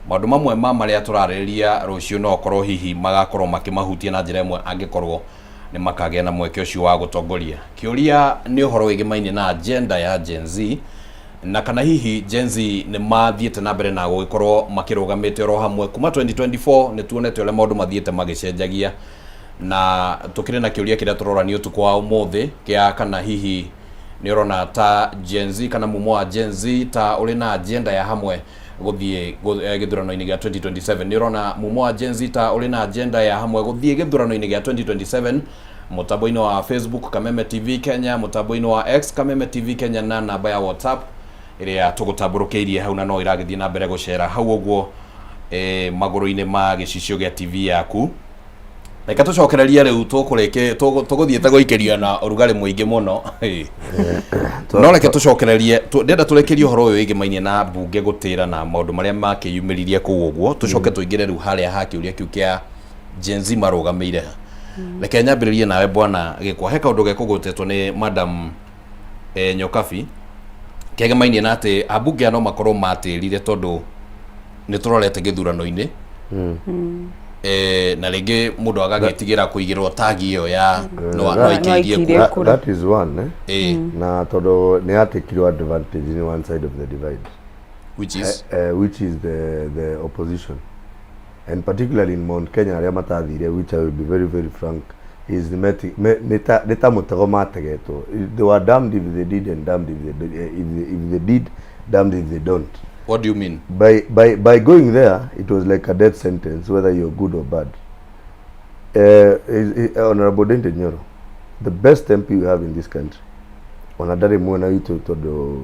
maũndũ mamwe ma marĩa tũrarĩrĩria rũciũ no okorwo hihi magakorwo makĩmahutia na njĩra ĩmwe angĩkorwo nĩ makagĩa na mweke ũcio wa gũtongoria. Kĩũria nĩ ũhoro wĩgĩmaine na agenda ya Gen Z, na kana hihi Gen Z nĩ mathiĩte na mbere na gũgĩkorwo makĩrũgamĩte oro hamwe kuma 2024. Nĩ tuonete ũrĩa maũndũ mathiĩte magĩcenjagia, na tũkĩrĩ na kĩũria kĩrĩa tũrorania ũtukũ wa ũmũthĩ kĩa kana hihi nĩ ũrona ta Gen Z kana mumo wa Gen Z ta ũrĩ na agenda ya hamwe gũthiĩ gĩthurano-inĩ gĩa 2027. Nĩ ũrona mumo wa Gen Z ta ũrĩ na agenda ya hamwe gũthiĩ gĩthurano-inĩ gĩa 2027? Mũtambo-inĩ wa Facebook Kameme TV Kenya, mũtambo-inĩ wa X Kameme TV Kenya, na namba ya WhatsApp ĩrĩa tũgũtambũrũkĩirie hau na no ĩragĩthiĩ na mbere gũcera hau ũguo magũrũ-inĩ ma gĩcicio gĩa TV yaku. Reke tũcokererie rĩu tũgũthiĩte gũikĩrio na ũrugarĩ mũingĩ mũno. No reke tũcokererie, ndĩrenda tũrĩkĩrie ũhoro ũyũ wĩgĩmainie na mbunge gũtĩra na maũndũ marĩa makĩyumĩririe kũu ũguo, tũcoke tũingĩre rĩu harĩa ha kĩũria kĩu kĩa Gen Z marũgamĩire ha. Reke nyambĩrĩrie nawe bwana Gĩkwa, he kaũndũ gekũgwetetwo nĩ madam Nyokabi kegemainie na atĩ ambunge aya no makorwo matĩrire tondũ nĩ tũrorete gĩthurano-inĩ na rĩngĩ mũndũ agagĩtigĩra kũigĩrwo tagi ĩyo ya no no aikĩirie kura. That is one, eh? Na tondũ nĩ yatekirwo advantage in one side of the divide, which is which is the opposition, and particularly in Mount Kenya arĩa matathire, which I will be very very frank, is nĩ ta mũtego mategetwo. They were damned if they did and damned if they did, if they did, damned if they don't. What do you mean? By going there, it was like a death sentence, whether you're good or bad. Honorable Ndindi Nyoro, the best MP we have in this country, ona ndarĩ mwena witũ tondũ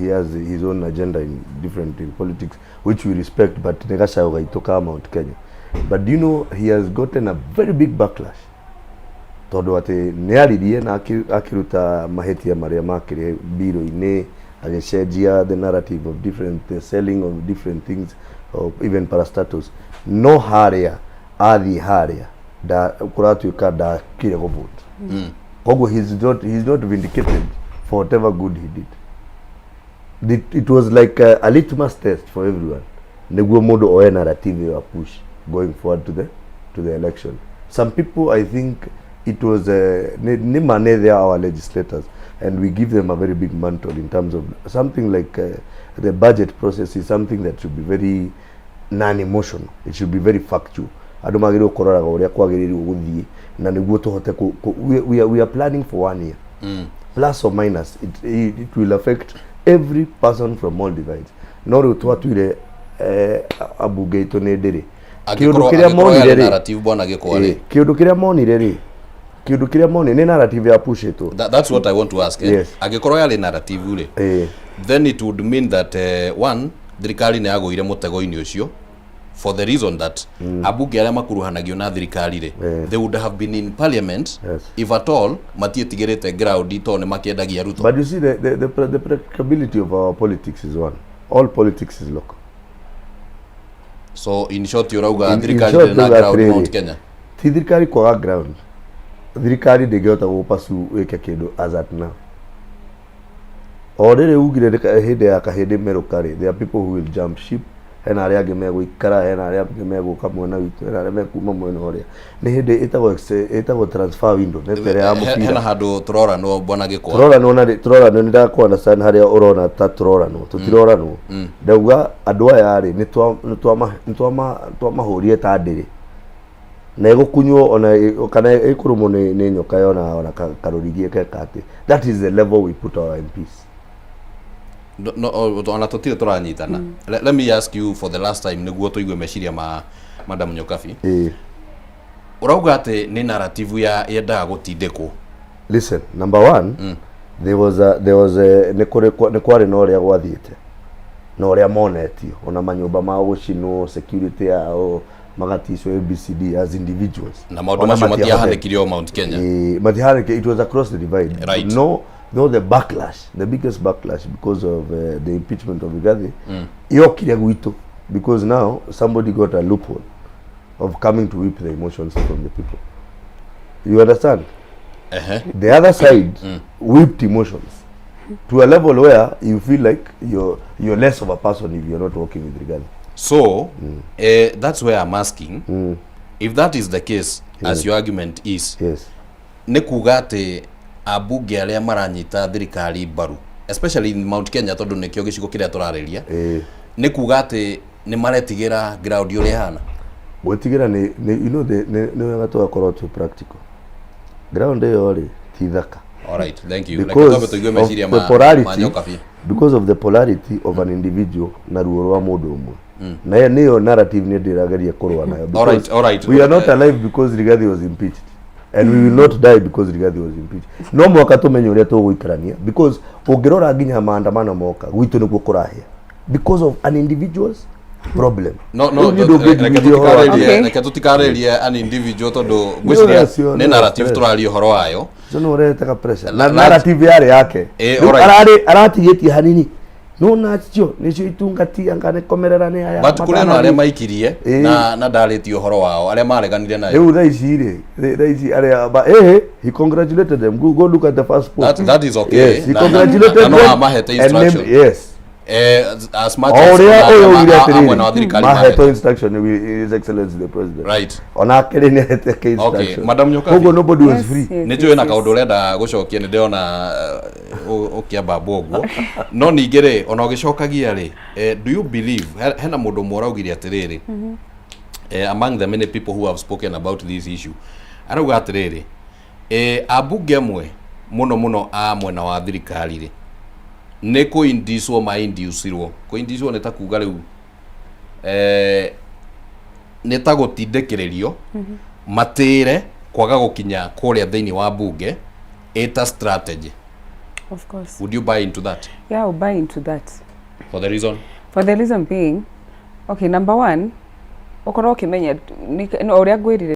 he has his own agenda in different in politics, which we respect, but nĩ gacaũ gaitũ ka Mount Kenya. But do you know he has gotten a very big backlash tondũ atĩ nĩ aririe na akĩruta mahĩtia marĩa makĩrĩ mbirũ-inĩ, agĩcenjia the narrative of different, the selling of different things, of even parastatals. No harĩa athiĩ harĩa kũratuĩka ndakire gũvote. Koguo he's not vindicated for whatever good he did. It was like a litmus test for everyone nĩguo mũndũ oe narrative ĩyo a push going forward to the election. Some people, I think it was nĩ ma nĩ they are our legislators and we give them a very big mantle in terms of something like the budget process is something that should be very non-emotional. It should be very factual. Andũ magĩrĩirwo kũroraga ũrĩa kwagĩrĩirwo gũthiĩ na nĩguo tũhote we are planning for one year, plus or minus. It will affect every person from all divides. No rĩu twatuire ambunge aitũ nĩ ndĩrĩ kĩũndũ kĩrĩa Angĩkorwo monire yarĩ rĩ narrative, bwana Gĩkwa rĩ. Kĩũndũ kĩrĩa monire rĩ, kĩũndũ kĩrĩa monire nĩ narrative ya pushĩtwo. That's what I want to ask, eh? Yes. Angĩkorwo yarĩ narrative rĩ, then it would mean that one, thirikari nĩ yagũire mũtego-inĩ ũcio for the reason that ambunge arĩa makuruhanagio na thirikari rĩ, they would have been in parliament if at all matietigĩrĩte ground tondũ nĩ makĩendagia Ruto. But you see, the practicability of our politics is one. All politics is local. So in short ũrauga In thirikari short, ndĩrĩ na ndauga ground atĩrĩrĩ, Mount Kenya? Ti thirikari kwaga ground. Thirikari ndĩngĩhota gũpasu wĩke kĩndũ as at now. O rĩrĩ ugire hĩndĩ ya kahĩndĩ merũka rĩ, there are people who will jump ship. Hena arĩa angĩ megũikara, hena arĩa angĩ megũka mwena witũ, hena arĩa mekuma mwena ũrĩa. Nĩ hĩndĩ ĩtagwo transfer window, nĩ ta ĩrĩa ya mũbira. Hena handũ tũroranwo, bwana Gĩkwa. Tũroranwo na tũroranwo, nĩ ndakũ understand harĩa ũrona ta tũroranwo, tũtiroranwo. Ndauga andũ aya rĩ, nĩ twamahũrire ta ndĩrĩ na ĩgũkunywo ona kana ĩkũrũmwo nĩ nyoka yona ona karũrigi geka atĩ that is the level we put our MPs. No, ona tũtirĩ tũranyitana. Let me ask you for the last time nĩguo tũigue meciria ma Madam Nyokabi. Ũrauga atĩ nĩ narrative ya yendaga gũtindĩkwo. Listen, number one, there was a nĩ kũrĩ nĩ kwarĩ na ũrĩa gwathiĩte na ũrĩa monetio ona manyũmba mao gũcinwo, security yao magaticwo, ABCD as individuals. Na maũndũ Ona macio matiahotete. matiahanĩkire o Mount Kenya. Matihanĩkire, it was across the divide. No, the backlash, the biggest backlash because of the impeachment of Rigathi yokire gwitũ because now somebody got a loophole of coming to whip the emotions from the people. You understand? The other side whipped emotions to a level where you feel like you're less of a person if you're not working with Rigathi. So that's where I'm asking, if that is the case, as your argument is, nĩ kuga atĩ ambunge arĩa maranyita thirikari mbaru, especially in Mount Kenya tondũ nĩkĩo gĩcigo kĩrĩa tũrarĩria, nĩ kuga atĩ nĩ maretigĩra ground ũrĩa ĩhana? Gwĩtigĩra nĩ you know the nĩ wega tũgakorwo twĩ practical. Ground ĩyo rĩ ti thaka. All right, thank you. Reke Because twambe tũigue of meciria the ma polarity, Nyokabi. because of the polarity of an individual na ruo rwa mũndũ ũmwe, na ĩyo nĩyo narrative nĩ ndĩrageria kũrũa nayo All right, because all right. we are not alive because Rigathi was impeached. And we will not die because Rigathi was impeached. No mwaka tumenye uria tũgũikarania, because ũngĩrora nginya maandamano moka gwitũ nĩkuo kũrahĩa because of an individual's problem. No no. Rĩu niĩ ndũngĩnjiguithia ũhoro wa- Reke tũtikarĩrie an individual, tondũ ngwĩciria Nĩ nĩ narrative tũraria ũhoro wayo. Ũcio nĩ ũrehetaga pressure. Na narrative yarĩ yake. Rĩu ararĩ aratigĩtie hanini, no nacio nĩcio itungati anga nĩ komerera nĩ aya. But kũrĩ ona arĩa maikirie na ndarĩtie ũhoro wao, arĩa mareganire nayo. Rĩu thaa ici rĩ, thaa ici arĩa eh, he congratulated them. Go look at the first post. That is okay. Yes, he congratulated Na no them amahete and named- instruction. Yes. As much O as ũrĩa ũyũ a oigire a mwena wa atĩrĩrĩ, thirikari mahetwo mahete. instruction nĩ His Excellency the President. Onake rĩ, nĩ ahete instruction. Madam Nyokabi. Koguo nobody was free. Nĩ njũĩ na kaũndũ ũrenda gũcokia, nĩ ndĩrona ũkĩambamba ũguo, no ningĩ rĩ, ona ũgĩcokagia rĩ, do you believe hena mũndũ ũmwe ũraugire atĩrĩrĩ, among the many people who have spoken about this issue, arauga atĩrĩrĩ, ambunge amwe mũno mũno a mwena wa thirikari rĩ, nĩ kũindicwo maindiucirwo. Kũindicwo nĩ ta kuga rĩu nĩ ta gũtindĩkĩrĩrio matĩre kwaga gũkinya kũrĩa thĩinĩ wa bunge ĩta strategy. Of course. Would you buy into that? Yeah, I'll buy into that. For the reason? For the reason being, okay, number one, ũkorwo ũkĩmenya o ũrĩa ngwĩrire.